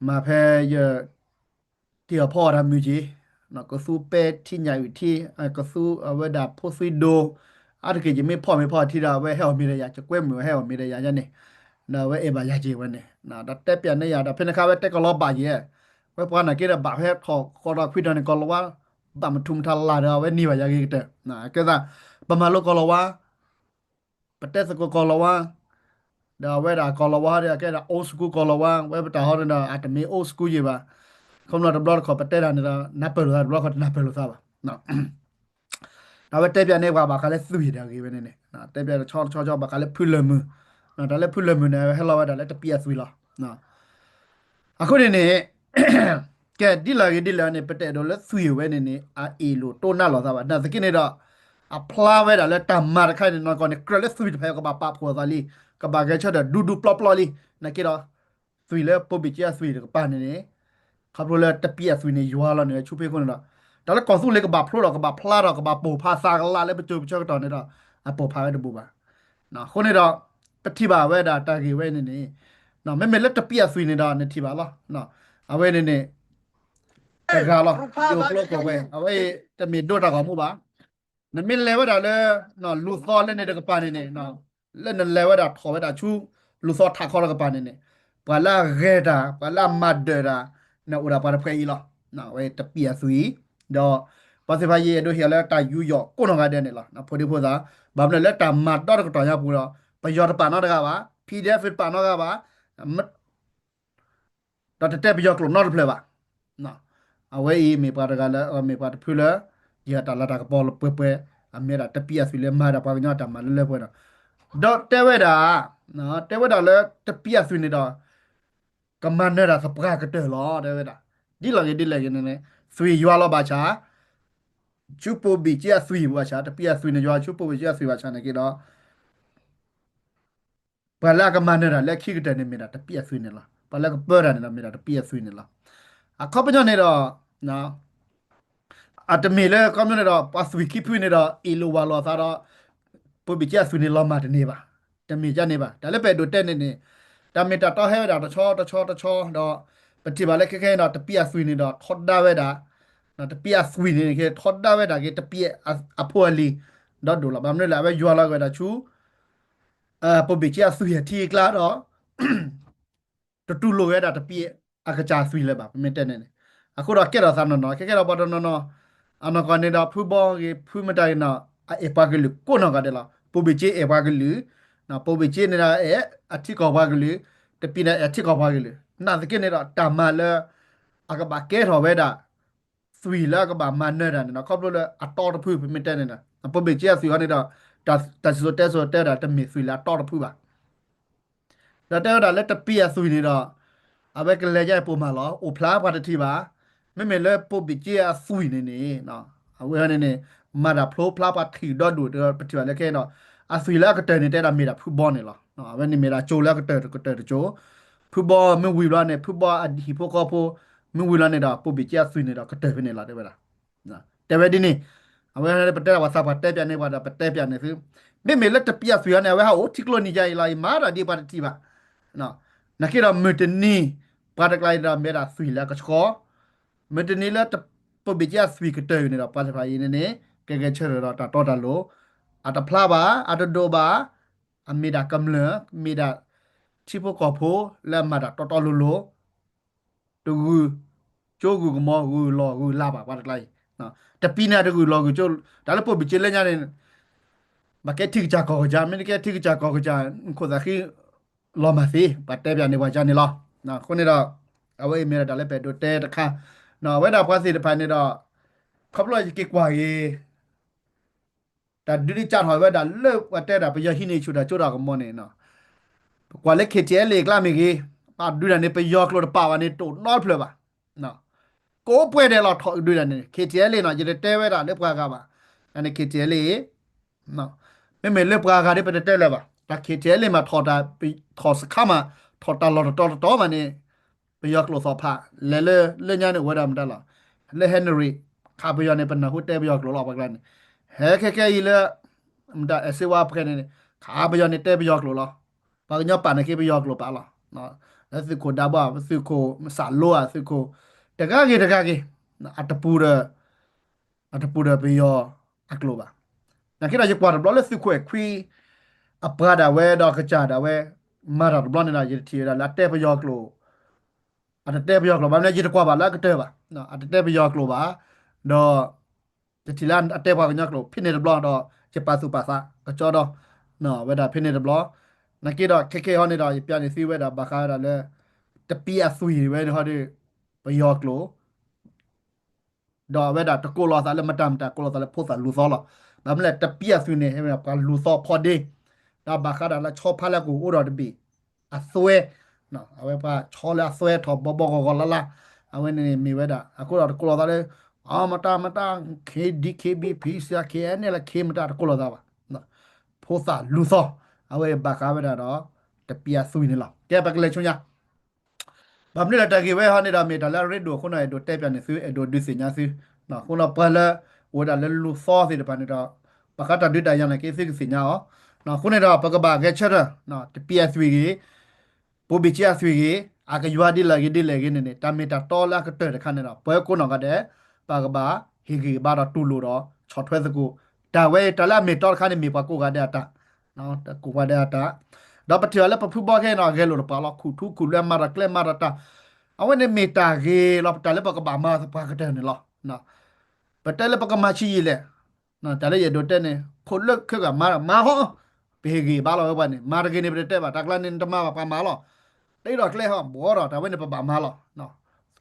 မၤဖဲယ တ့ၢ်အီၤဖီအီၤတၢ်မုာ်က့ၤ, ကသူပဲထံညၣ်အုၣ်ထံ, ကသူအဝဲဒၣ်ဖိသွံဒိ, အါတက့ၢ်ယမ့ၢ်ဖီၣ်မ့ၢ်ဖီၣ်ထံဒီး အဝဲဟဲအီၣ်မ့ၤဒီးယၤ, ယကွဲမုာ်ဝဲဟဲအီၣ်မ့ၤဒီးယၤန့ၣ်, ဒီးအဝဲအဲၣ်ဘၣ်ယၤက့ၤဝဲန့ၣ်, ဒီးတဲပၠးန့ၢ်ယၤ ဒီးဖဲန့ၣ်ခါဝဲတဲကီၤလီၤဘၣ်ယဲၢ်, ဝဲပှၤနာ်က့ဒီးဘၣ်ဖဲထီၣ်ဃီဒီးခွံဒီးန့ၣ် ကီၤလီၤဝါ ဘၣ်မထူမထါလၢ်ဒီး အဝဲန့ၢ်ဘၣ်ယၤဂ့ၤကတၢၢ်, ကဲသး ပမၤလိကီၤလီၤဝါ ပတဲသကိးကီၤလီၤဝါ, ဒီးအဝဲဒၣ်ကီၤလီၤဝါဒီး ကဲဒၣ် old school ကီၤလီၤဝါ, ဝဲပတၢ်ဟီန့ၣ်ဒီး အတမ့ၢ် old school ယဲၢ်ဘၣ်, ခီဖျိတဘျီတခီၣ် ပတဲတၢ်န့ၣ်ဒီး နၢ်ပၢၢ်လိာ်သး တဘျီတခီၣ်တနၢ်ပၢၢ်လိာ်သးဘၣ်. ဒီးဝဲတဲပၠးန့ၢ်ပှၤဘၣ်ဃးလၢသွံၣ်တဂ့ၤဝဲန့ၣ်န့ၣ်, တဲပၠးတဆီတဆီဆီ ဘၣ်ဃးလၢဖုလၢၢ်မုၢ်, တၢ်လၢဖုလၢၢ်မုၢ်န့ၣ် ဟဲလီၤဝဲဒၣ်လၢတပျဲအသွံၣ်လီၤ. အဃိန့ၣ်န့ၣ် ကဲဒ်လဲၣ်ဂ့ၤဒ်လဲၣ်န့ၣ် ပတအဲၣ်ဒိးလၢသွံၣ်ဝဲန့ၣ်န့ၣ် အအ့ၣ်လိာ်တိၢ်နါလိာ်သးဘၣ်. နာ်သက့န့ၣ်ဒီး အဖျါဝဲဒၣ်လၢတၢ်မၤတခါန့ၣ် နီၢ်ကီၢ်န့ၣ် ကြၢးလၢသွံၣ်တဖၣ်အံၤ ကဘၣ်ပာ်ဖှိၣ်အသးလံ, ကဘၣ်ဂဲၤဆၢထၢၣ်ဒူဒူပျီပျီလံ. နာ်က့ဒီး သွံၣ်လၢပိၢ်ဘ့ၣ်ကၠ့အသွံၣ်တကပၤန့ၣ်န့ၣ် ခီဖျိလၢတပျဲအသွံၣ်န့ၣ် ယွၤလီၤန့ၣ် ဆူဖဲအဃိန့ၣ်ဒီး တၢ်လၢကီၢ်သူလ့ၤကဘၣ်ဖျိဒီး ကဘၣ်ဖျါဒီး ကဘၣ်ပိၢ်ဖးသးကလးလၢပစိၤပဆၢကတီၢ်န့ၣ်ဒီး အပိၢ်ဖးဝဲတဘူၣ်ဘၣ်. အဃိန့ၣ်ဒီး ပထံၣ်ဘၣ်ဝဲဒၣ်တၢ်ဂ့ၢ်ဝဲန့ၣ်န့ၣ် မ့မ့ၢ်လၢတပျဲအသွံၣ်န့ၣ်ဒီး နထံၣ်ဘၣ်လီၤ. အဝဲန့ၣ်န့ၣ် တဂၤလီၤ, ယိၤကျိကိးဝဲ အဝဲအံၤ တမ့ၢ်ဒိတၢ်ဂီၤမူဘၣ်. နမ့ၢ်လဲၤဝဲဒၣ်လၢ လူၤသီလၢန့ၣ်တကပၤန့ၣ်န့ၣ် လၢနလဲၤဝဲဒၣ်ထီၣ်ဝဲဒၣ်ဆူ လူၤသီထးခီတကပၤန့ၣ်န့ၣ် ပှၤလၢအဂဲၤတၢ် ပှၤလၢအမၤဒၢၣ်တၢ် န့ၣ်အိၣ်ဒၣ်ပှၤတဖှဲးအံၤလီၤ. အဝဲတပျဲအသွံၣ် ဒီး ပှၤသ့ၣ်တဖၣ်အံၤ အဲၣ်ဒိးဟ့ၣ်အီၤလၢတၢ်ယူးယီၣ်ကိးနီၢ်ဂၤဒဲးန့ၣ်လီၤ. ဖိဒံဖိသၣ် ဘၣ်မနုၤလၢတၢ်မၤဒီတကတီၢ်ညါပူၤဒီး ပယီၤတပာ်နီတဂၤဘၣ်, PDF တပာ်နီတဂၤဘၣ် ဒီးတတဲပယီၤကျိာ်နီတဖျၢၣ်ဘၣ်. အဝဲအံၤမ့ၢ်ပှၤတဂၤလၢ မ့ၢ်ပှၤတဖုလၢ ယတၢ်လၤတၢ်ကပီၤလၢပှဲၤပှဲၤ အမ့ၢ်ဒၣ်တပျဲအသွံၣ်လၢမၤဒၣ်ပှၤကညီတၢ်မၤလၢလၢပှဲၤပှဲၤဒီး ဒီးတဲဝဲဒၣ် တဲဝဲဒၣ်လၢတပျဲအသွံၣ်န့ၣ်ဒီး ကမၤနၢၤတၢ်သပှၢ်ကတၢၢ်လီၤ တဲဝဲဒၣ်. ဒ်လဲၣ်ဂ့ၤဒ်လဲၣ်ဂ့ၤန့ၣ်န့ၣ် သွံၣ်ယွၤလီၤဘၣ်ဆၣ် ဆူပိၢ်ဘ့ၣ်ကၠ့အသွံၣ်ဘၣ်ဆၣ် တပျဲအသွံၣ်န့ၣ် ယွၤဆူပိၢ်ဘ့ၣ်ကၠ့အသွံၣ်ဘၣ်ဆၣ်န့ၣ်က့ၤဒီး ပှၤလၢအကမၤနၢၤတၢ်လၢခံကတၢၢ်န့ၣ် မ့ၢ်ဒၣ်တပျဲအသွံၣ်န့ၣ်လီၤ. ပှၤလၢကပၢတၢ်န့ၣ်ဒီး မ့ၢ်ဒၣ်တပျဲအသွံၣ်န့ၣ်လီၤ. အခီပညီန့ၣ်ဒီး အတမ့ၢ်လၢခီပညီန့ၣ်ဒီး ပှၤသွံၣ်ခံဖုန့ၣ်ဒီး အ့ၣ်လိာ်ဝးလိာ်အသးဒီး ပိၢ်ဘ့ၣ်ကၠ့အသွံၣ်န့ၣ် လီၤမၢ်တန့ၢ်ဘၣ်. တမ့ၢ်ကန့ၣ်ဘၣ်. တၢ်လၢပအဲၣ်ဒိးတဲန့ၣ်န့ၣ် တၢ်မ့ၢ်တၢ်တီဟဲဝဲဒၣ်တဆီတဆီတဆီဒီး ပထံၣ်ဘၣ်လၢခဲခဲအံၤဒီး တပျဲအသွံၣ်န့ၣ်ဒီး ထီဒါဝဲဒၣ် တပျဲအသွံၣ်န့ၣ် ထီဒါဝဲဒၣ်က့ၤ တပျဲအဖိအလံၤ ဒီဒိၣ်လီၤ. ဘၣ်မနုၤလဲၣ် အဝဲယွၤလီၤက့ၤဝဲဒၣ်ဆူ ပိၢ်ဘ့ၣ်ကၠ့အသွံၣ်အထံအကျါဒီး တတူၢ်လိာ်ဝဲဒၣ်တပျဲအကစၢ်သွံၣ်လၢၤဘၣ် ပမ့ၢ်တဲန့ၣ်န့ၣ်. အဃိဒီးကဲထီၣ်သးနီၢ်နီၢ် ခဲကဲဒီးပှၤတနီၤနီၤ အနီၢ်ကီၢ်န့ၣ်ဒီး ဖုဘီဂ့ၤ ဖုမတၤဂ့ၤနီၤ အအဲၣ်ပှၤကလုာ်ကိးနီၢ်ဂၤဒဲးလီၤ. ပိၢ်ဘ့ၣ်ကၠ့အဲၣ်ပှၤကလုာ်, ပိၢ်ဘ့ၣ်ကၠ့န့ၣ်ဒီးအဲၣ်အထံကီၢ်ပှၤကလုာ်, တပံၤန့ၣ်အဲၣ်ထံကီၢ်ပှၤကလုာ်. နာ်သက့န့ၣ်ဒီး တၢ်မၤလၢ အကဘၣ်ကဲထီၣ်ဝဲဒၣ် သွံၣ်လၢအကဘၣ်မၤနၢၤတၢ်န့ၣ်ဒီး ခီဖျိလၢအတီတဖု ပမ့ၢ်တဲန့ၣ်ဒီး ပိၢ်ဘ့ၣ်ကၠ့အသွံၣ်အီၤန့ၣ်ဒီး တၢ်စံၣ်စိၤတဲစိၤတဲဒၣ် တမ့ၢ်သွံၣ်လၢအတီတဖုဘၣ်. ဒီးတဲဝဲဒၣ်လၢတပျဲအသွံၣ်န့ၣ်ဒီး အဝဲကလဲၤညါအံၤပိာ်မးလီၤ. အိၣ်ဖျါပှၤတထံၣ်ဘၣ်. မ့မ့ၢ်လၢပိၢ်ဘ့ၣ်ကၠ့အသွံၣ်န့ၣ်န့ၣ် အဝဲန့ၣ်န့ၣ် မၤတၢ်ဖျိဖျါပှၤထံၣ်ဒီဒူၣ်ဒီး ပထံၣ်ဘၣ်လၢခဲအံၤဒီး အသွံၣ်လၢအကတၢၢ်န့ၣ် တဲဒၣ်မ့ၢ်ဒၣ်ဖုဘီန့ၣ်လီၤ. အဝဲန့ၣ်မ့ၢ်ဒၣ်ကၠိလၢအကတၢၢ်ကတၢၢ်တကၠိ ဖုဘီမ့ၢ်ဝံၤဘျီန့ၣ် ဖုဘီအဟံၣ်ဖိဃီဖိ မ့ၢ်ဝံၤလီၤန့ၣ်ဒီး ပိၢ်ဘံၣ်က့အသွံၣ်န့ၣ်ဒီး ကတၢၢ်ဖဲန့ၣ်လီၤ တဲဝဲဒၣ်. တဲဝဲဒ်န့ၣ်, အဝဲပတဲဒၣ်ပှၤသးပှၢ်တဲပၠးန့ၢ်ပှၤဒီး ပတဲပၠးန့ၢ်သု, မ့မ့ၢ်လၢတပံအသွံၣ်အံၤန့ၣ် အဝဲဟးအိၣ်ထံကျိနံၤယါအံၤလီၤ, အံၤမၤတၢ်ဒ်ပှၤတထံၣ်ဘၣ်. နာ်က့ဒီးမုၢ်တနံၤ ပှၤတကျါအံၤဒီး မ့ၢ်ဒၣ်သွံၣ်လၢအကဆှီ, မုၢ်တနံၤလၢ ပိၢ်ဘံၣ်က့အသွံၣ်ကတၢၢ်အံၤန့ၣ်ဒီး ပှၤတဖၣ်အံၤန့ၣ်န့ၣ် ကဂဲၤဆၢထၢၣ်ဒီးတၢ်တီတၢ်လိၤ, အတဖျါဘၣ်, အတဒိၣ်ဘၣ်, အမ့ၢ်ဒၣ်ကမျၢၢ်, မ့ၢ်ဒၣ်ထံဖိကီၢ်ဖိ လၢအမၤတၢ်တီတီလိၤလိၤ, တဂုာ်ကၠိဂုာ်ကမီၤ ဂုာ်လီၢ်ဂုာ်လၤဘၣ် ပှၤတကျါအံၤ, တပံန့ၣ်တဂုာ်လီၢ်ဂုာ်ကၠိ, တၢ်လၢပိၢ်ဘံၣ်က့လၢညါန့ၣ် ဘၣ်ကဲထံကစၢ်ကီၢ်ကစၢ်, မ့ၢ်တကဲထံကစၢ်ကီၢ်ကစၢ် ခိၣ်သးဃံ လီၤမၢ်သ့, ပှၤတဲပၠးန့ၢ်ပှၤကန့ၣ်လီၤ. အဃိန့ၣ်ဒီး အဝဲအံၤမ့ၢ်ဒၣ်တၢ်လၢပအဲၣ်ဒိးတဲတခါ, အဝဲဒၣ်ပှၤသ့ၣ်တဖၣ်န့ၣ်ဒီး ခီဖျိယက့ၤကွၢ်ဂ့ၤ တၢ်ဒုးဒ်ကၢ်ထီၣ်ဝဲဒၣ်လၢပှၤတဲဒၣ် ပယီၤဟံးန့ၢ်ဆူၣ်တၢ်ကၠိတၢ်ကမီၤန့ၣ်, ပကွၢ်လၢ KTLA အကျါမ့ၢ်ဂ့ၤ, ဘၣ်ဒုးဒၣ်န့ၣ် ပယီၤကျိာ်တပာ်ဘၣ်န့ၣ် တအိၣ်နီတဖျၢၣ်ဘၣ်. ကိးပှဲၤဒဲးလီၤထီၣ်ဒုးဒၣ်န့ၣ် KTLA နီၤ, ယတတဲဝဲဒၣ်လၢပှၤဂၤဘၣ်, န့ၣ် KTLA မ့မ့ၢ်လၢပှၤဂၤဒီး ပတတဲလၢၤဘၣ်, တၢ် KTLA မး ထီၣ်စခါမး ထီၣ်တၢ်လီၢ်တတီၤတတီၤမးန့ၣ် ပယီၤကျိာ်သီၣ်ဖး လဲၤလၢလၢညါန့ၣ် အိၣ်ဝဲဒၣ်မတၤလီၤ, လၢဟဲနရံၣ် ခးပယီၤန့ၣ် ပနၢ်ဟူတဲပယီၤကျိာ်လီၤ ပှၤကျါန့ၣ်, ဟဲခဲကဲအံၤလၢ မတၤအဲၣ်စ့ဝါဖဲန့ၣ် ခးပယီၤန့ၣ်တဲပယီၤကျိာ်လီၤ, ပှၤကညီပာ်န့ၣ်က့ၤပယီၤကျိာ်ပာ်လီၤ, လၢသုးခိၣ်ဒးဘီ သုးခိၣ်စးလိဧါ သုးခိၣ် တဂၤဂ့ၤတဂၤဂ့ၤ အတပူၤဒီး အတပူၤဒီးပယီၤအကျိာ်ဘၣ်. နာ်က့ဒီးယကွၢ်တဘျီလၢသုးခိၣ်အဲၣ်ခွံ အပှၤဒၣ်ဝဲဒီးကစၢ်ဒၣ်ဝဲ မၤတၢ်တဘျီန့ၣ်ဒီး ယတထံၣ်ဝဲဒၣ်လၢအတဲပယီၤကျိာ်, အတတဲပယီၤကျိာ်ဘၣ်မနုၤ ယတကွၢ်ဘၣ်လၢအကတၢၢ်ဘၣ်, အတတဲပယီၤကျိာ်ဘၣ်, ဒီး ယထံၣ်လၢအတဲပှၤကညီကျိာ် ဖဲန့ၣ်တဘျီဒီး ယပာ်သူၣ်ပာ်သးကကၠီဒီး ဝဲဒၣ်ဖဲန့ၣ်တဘျီ, နာ်က့ဒီးခဲကဲဟီန့ၣ်ဒီး ယပျးန့ၢ်သုဝဲဒၣ်ဘၣ်ဃးဝဲဒၣ်လၢ တပံအသွံၣ်ဝဲန့ၣ်ဟီဒီး ပယီၤကျိာ် ဒီးအဝဲဒၣ်တကိးလီၤသးလၢမတၤမတၤ ကိးလီၤသးလၢဖိသၣ်လူၤသီလီၤ. ဘၣ်မနုၤလဲၣ် တပံအသွံၣ်န့ၣ် ပှၤလူၤသီဖီဒ့, ဒီးဘၣ်ဃးဒၣ်လၢဆီဖါလၢအကအိၣ်ဒီးတဘ့ၣ် အသွဲ, အဝဲပှၤဆီလၢအသွဲထီၣ်ဘီဘီဂီၤဂီၤလၢ်လၢ်, အဝဲန့ၣ်မ့ၢ်ဝဲဒၣ် အဃိဒီးတကိးလီၤသးလၢ အမတၤမတၤ ခ့ DKBA ဖံစၢ KNLA ခ့မတၤတကိးလီၤသးဘၣ်. ဖိသၣ်လူၤသီ, အဝဲဘၣ်ဃးဝဲဒၣ်ဒီး တပံအသွံၣ်န့ၣ်လီၤ. ကဲပကလဲၤဆူညါ ဘၣ်မနုၤလဲၣ် တၢ်ဂ့ၢ်ဝဲဟီန့ၣ်ဒီး မ့ၢ်တၢ်လၢအရ့ဒိၣ်အဃိန့ၣ် အဲၣ်ဒိးတဲပၠးန့ၢ်သု အဲၣ်ဒိးဒုးသ့ၣ်ညါသု, အဃိန့ၣ်ပှၤလၢ အိၣ်ဝဲဒၣ်လၢလူၤသီသ့ၣ်တဖၣ်န့ၣ်ဒီး ဘၣ်ဃးတၢ်ဒုးတၢ်ယၤန့ၣ်က့ သုကသ့ၣ်ညါအီၤ, အဃိန့ၣ်ဒီး ပကဘၣ်ဂဲၤဆၢထၢၣ် တပံအသွံၣ်ဂ့ၤ ပိၢ်ဘံၣ်က့အသွံၣ်ဂ့ၤ အကယွၤဒ်လဲၣ်ဂ့ၤဒ်လဲၣ်ဂ့ၤန့ၣ်န့ၣ် တၢ်မ့ၢ်တၢ်တီလၢအကတၢၢ်တခါန့ၣ်ဒီး ပှၤကိးနီၢ်ဂၤဒဲး ပကဘၣ်ဟ့ၣ်ဂံၢ်ဘါဒီးတူၢ်လိာ်ဒီး ဆီၣ်ထွဲသကိး, တၢ်ဝဲတၢ်လၢအမ့ၢ်တီတခါန့ၣ် မ့ၢ်ပှၤကိးဂၤဒဲးအတၢ် ကိးဂၤဒဲးအတၢ်, ဒီးပထံၣ်အီၤလၢပဖုဘီခဲအံၤန့ၣ် အဂဲၤလိာ်တပှၤလီၤ ခူၣ်ထူခူၣ်လွဲမၤတၢ်ကျဲမၤတၢ်တၢ်, အဝဲန့ၣ်မ့ၢ်တၢ်ဂ့ၤလီၤ တၢ်လၢပကဘၣ်မၤသပှၢ်ကတၢၢ်န့ၣ်လီၤ. ပတဲလၢပကမၤဆံးယံာ်လဲၣ်, တၢ်လၢယအဲၣ်ဒိးတဲန့ၣ် ခိၣ်လၢခဲဂၤမၤမၤဟီ, ပဟ့ၣ်ဂံၢ်ဘါလီၤဝဲပှၤန့ၣ် မၤတဂ့ၤန့ၣ် ပတတဲဘၣ် တၢ်ကျါန့ၣ် နတမၤဘၣ်ပှၤမၤလီၤ, တ့ဒီးကျဲဟီ ဘှီဒီး တၢ်ဝဲန့ၣ်ပဘၣ်မၤလီၤ.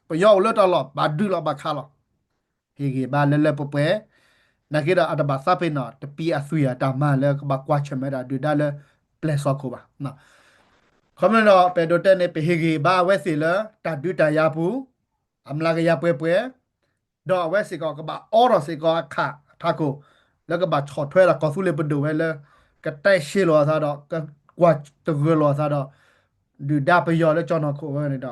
ပယီၤအိၣ်လၢတၢ်လီၢ် ဘၣ်ဒုးလီၤဘၣ်ခးလီၤ ဟ့ၣ်ဂံၢ်ဘါလၢလၢပှဲၤပှဲၤ, နာ်က့ဒီးအတဘၣ်သးပ့ၤနီၣ် တပံအသွံၣ်အတၢ်မၤလၢကဘၣ်ကွၢ်ဆၢၣ်မဲာ်ဒၣ်ဒုၣ်ဒါလၢပျဲၢ်စီခိၣ်ဘၣ်. ခီမ့ၢ်ဒီး ပအဲၣ်ဒိးတဲန့ၣ် ပဟ့ၣ်ဂံၢ်ဘါအဝဲသ့ၣ်လၢတၢ်ဒုးတၢ်ယၤပူၤ အမျးကယၤပှဲၤပှဲၤ, ဒီးအဝဲစ့ၢ်ကီးကဘၣ်အိးထီၣ်စ့ၢ်ကီးအခးထးခိၣ် လၢကဘၣ်ဆီၣ်ထွဲဒီးကီၢ်သူလ့ၤပဒိၣ်ဝဲလၢ ကတဲရှဲလိာ်အသးဒီး ကကွၢ်တဂၢၢ်လိာ်အသးဒီး ဒုၣ်ဒါပယီၤလၢကၠီၣ်နီၢ်ခိၣ်ဝဲန့ၣ်ဒီး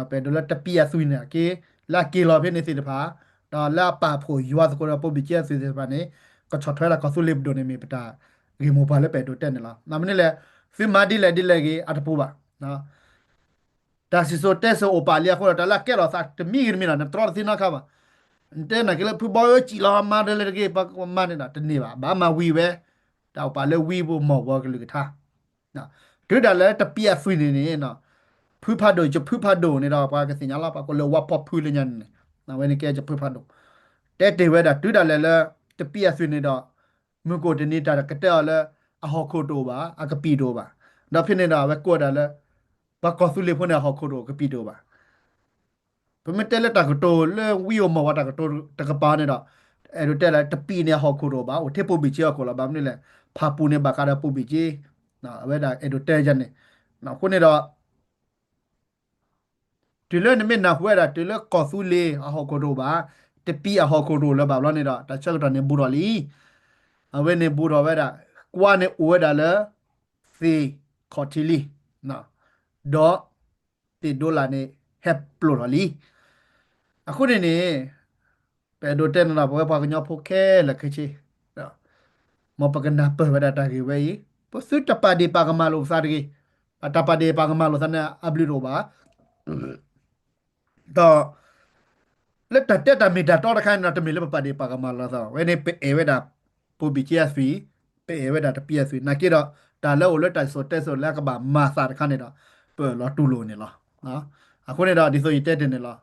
ပအဲၣ်ဒိးလၢတပံအသွံၣ်န့ၣ်က့ လၢအက့ၤလီၤဖဲန့ၣ်သ့ၣ်တဖၣ် ဒီးလၢအပာ်ဖှိၣ်ယွၤသကိးဒီးပိၢ်ဘံၣ်က့အသွံၣ်သ့ၣ်တဖၣ်န့ၣ် ကဆီၣ်ထွဲဒီးကီၢ်သူလ့ၤပဒိၣ်န့ၣ်မ့ၢ်ပတၢ်ဂ့ၢ်မိၢ်ပှၢ်လၢပအဲၣ်ဒိးတဲန့ၣ်လီၤ. မနုၤလဲၣ် သုမၤဒ်လဲၣ်ဒ်လဲၣ်ဂ့ၤ အတပူၤဘၣ် တၢ်စံၣ်စိၤတဲစိၤအိၣ်ပာ်လံအဃိဒီး တၢ်လၢအကဲထီၣ်သးတမံၤဂ့ၤတမံၤဒီး နတြီတသ့နီတခါဘၣ်. နတဲနာ်က့လၢဖုဘီဧၢ စံၣ်လီၤမၤဒ်လဲၣ်တဂ့ၤ ပမၤန့ၣ်ဒီးတန့ၢ်ဘၣ်. ဘၣ်မၤဝံၤဝဲ တၢ်အိၣ်ပာ်လၢဝံဖိမီၢ်ဝီကလုၢ်ကထါ တုၤဒၣ်လဲာ်တပံအသွံၣ်န့ၣ်န့ၣ် ဖုဖးဒိၣ် ယဖုဖးဒိၣ်န့ၣ်ဒီး ပှၤကသ့ၣ်ညါလီၤ ပှၤကိးလၢဝါဖီဖုလၢညါန့ၣ်န့ၣ် အဝဲန့ၣ်ကဲယဖုဖးဒိၣ် တဲတ့ၢ်ဝဲဒၣ် တုၤဒၣ်လဲာ်လၢ တပံအသွံၣ်န့ၣ်ဒီး မုၢ်ကအိၣ်တနံၤတၢ်ကတဲအီၤလၢ အဟီၣ်ခိၣ်တအိၣ်ဘၣ် အကပံာ်တအိၣ်ဘၣ်. ဒီးဖဲန့ၣ်ဒီး အဝဲကိးဝဲဒၣ်လၢ ပှၤကီၢ်သူလ့ၤဖိန့ၣ် အဟီၣ်ခိၣ်တအိၣ် ကပံာ်တအိၣ်ဘၣ်. ပမ့ၢ်တဲလၢတၢ်ကတိၤလၢဝံဧိၤမီၢ်ဝီတၢ်ကတိၤတကပၤန့ၣ်ဒီး အဲၣ်ဒိးတဲလၢတပံန့ၣ်အဟီၣ်ခိၣ်တအိၣ်ဘၣ် အိၣ်ထဲပိၢ်ဘံၣ်က့အခိၣ်လီၤ. ဘၣ်မနုၤလဲၣ် ဖၣ်ပူၤန့ၣ်ဘၣ်ဃးဒီးပိၢ်ဘံၣ်က့ အဝဲဒၣ်အဲၣ်ဒိးတဲယၤန့ၣ် အဃိန့ၣ်ဒီး တုၤလၢနမ့ၢ်နၢ်ဟူဝဲဒၣ် တုၤလၢကီၢ်သူလ့ၤအဟီၣ်ခိၣ်တအိၣ်ဘၣ် တပံအဟီၣ်ခိၣ်တအိၣ်လၢၤဘၣ်ဘျီန့ၣ်ဒီး တၢ်ဆၢကတီၢ်န့ၣ်ဘူးထီၣ်လံ. အဝဲန့ၣ်ဘူးထီၣ်ဝဲဒၣ် ကွါန့ၣ်အိၣ်ဝဲဒၣ်လၢ သ့ၣ်ခီၣ်ထံးလံ ဒီး တ့ၢ်ဒိလၣ်န့ၣ် ဟဲပျိာ်ထီၣ်လံ. အဃိန့ၣ်န့ၣ် ပအဲၣ်ဒိးတဲန့ၣ်ဒီး ပဝဲပှၤကညီဖိခဲလၢာ်ခဲဆ့ မ်ပကနၢ်ပၢၢ်ဝဲဒၣ်တၢ်ဂ့ၢ်ဝဲအံၤ, ပသုတပာ်ဒ့ၣ်ပာ်ကမၣ်လိာ်ပသးတဂ့ၤ. တၢ်ပာ်ဒ့ၣ်ပာ်ကမၣ်လိာ်သးန့ၣ် အဘျုးတအိၣ်ဘၣ်. ဒီး လၢတၢ်တဲတၢ်မ့ၢ်တၢ်တီတခါန့ၣ်ဒီး တမ့ၢ်လၢပပာ်ဒ့ၣ်ပာ်ကမၣ်လိာ်သး, ဝဲန့ၣ် ပအဲၣ်ဝဲဒၣ် ပိဘ့ၣ်ကၠ့အသွံၣ်, ပအဲၣ်ဝဲဒၣ်တပံအသွံၣ်, နာ်က့ဒီး တၢ်လၢအိၣ်လၢတၢ်စိၤတဲစိၤလၢအကဘၣ်မၤသးတခါန့ၣ်ဒီး ပလီၤတူၢ်လိာ်န့ၣ်လီၤ. အဃိန့ၣ်ဒီး ဒ်သိးယတဲတ့ၢ်န့ၣ်လီၤ.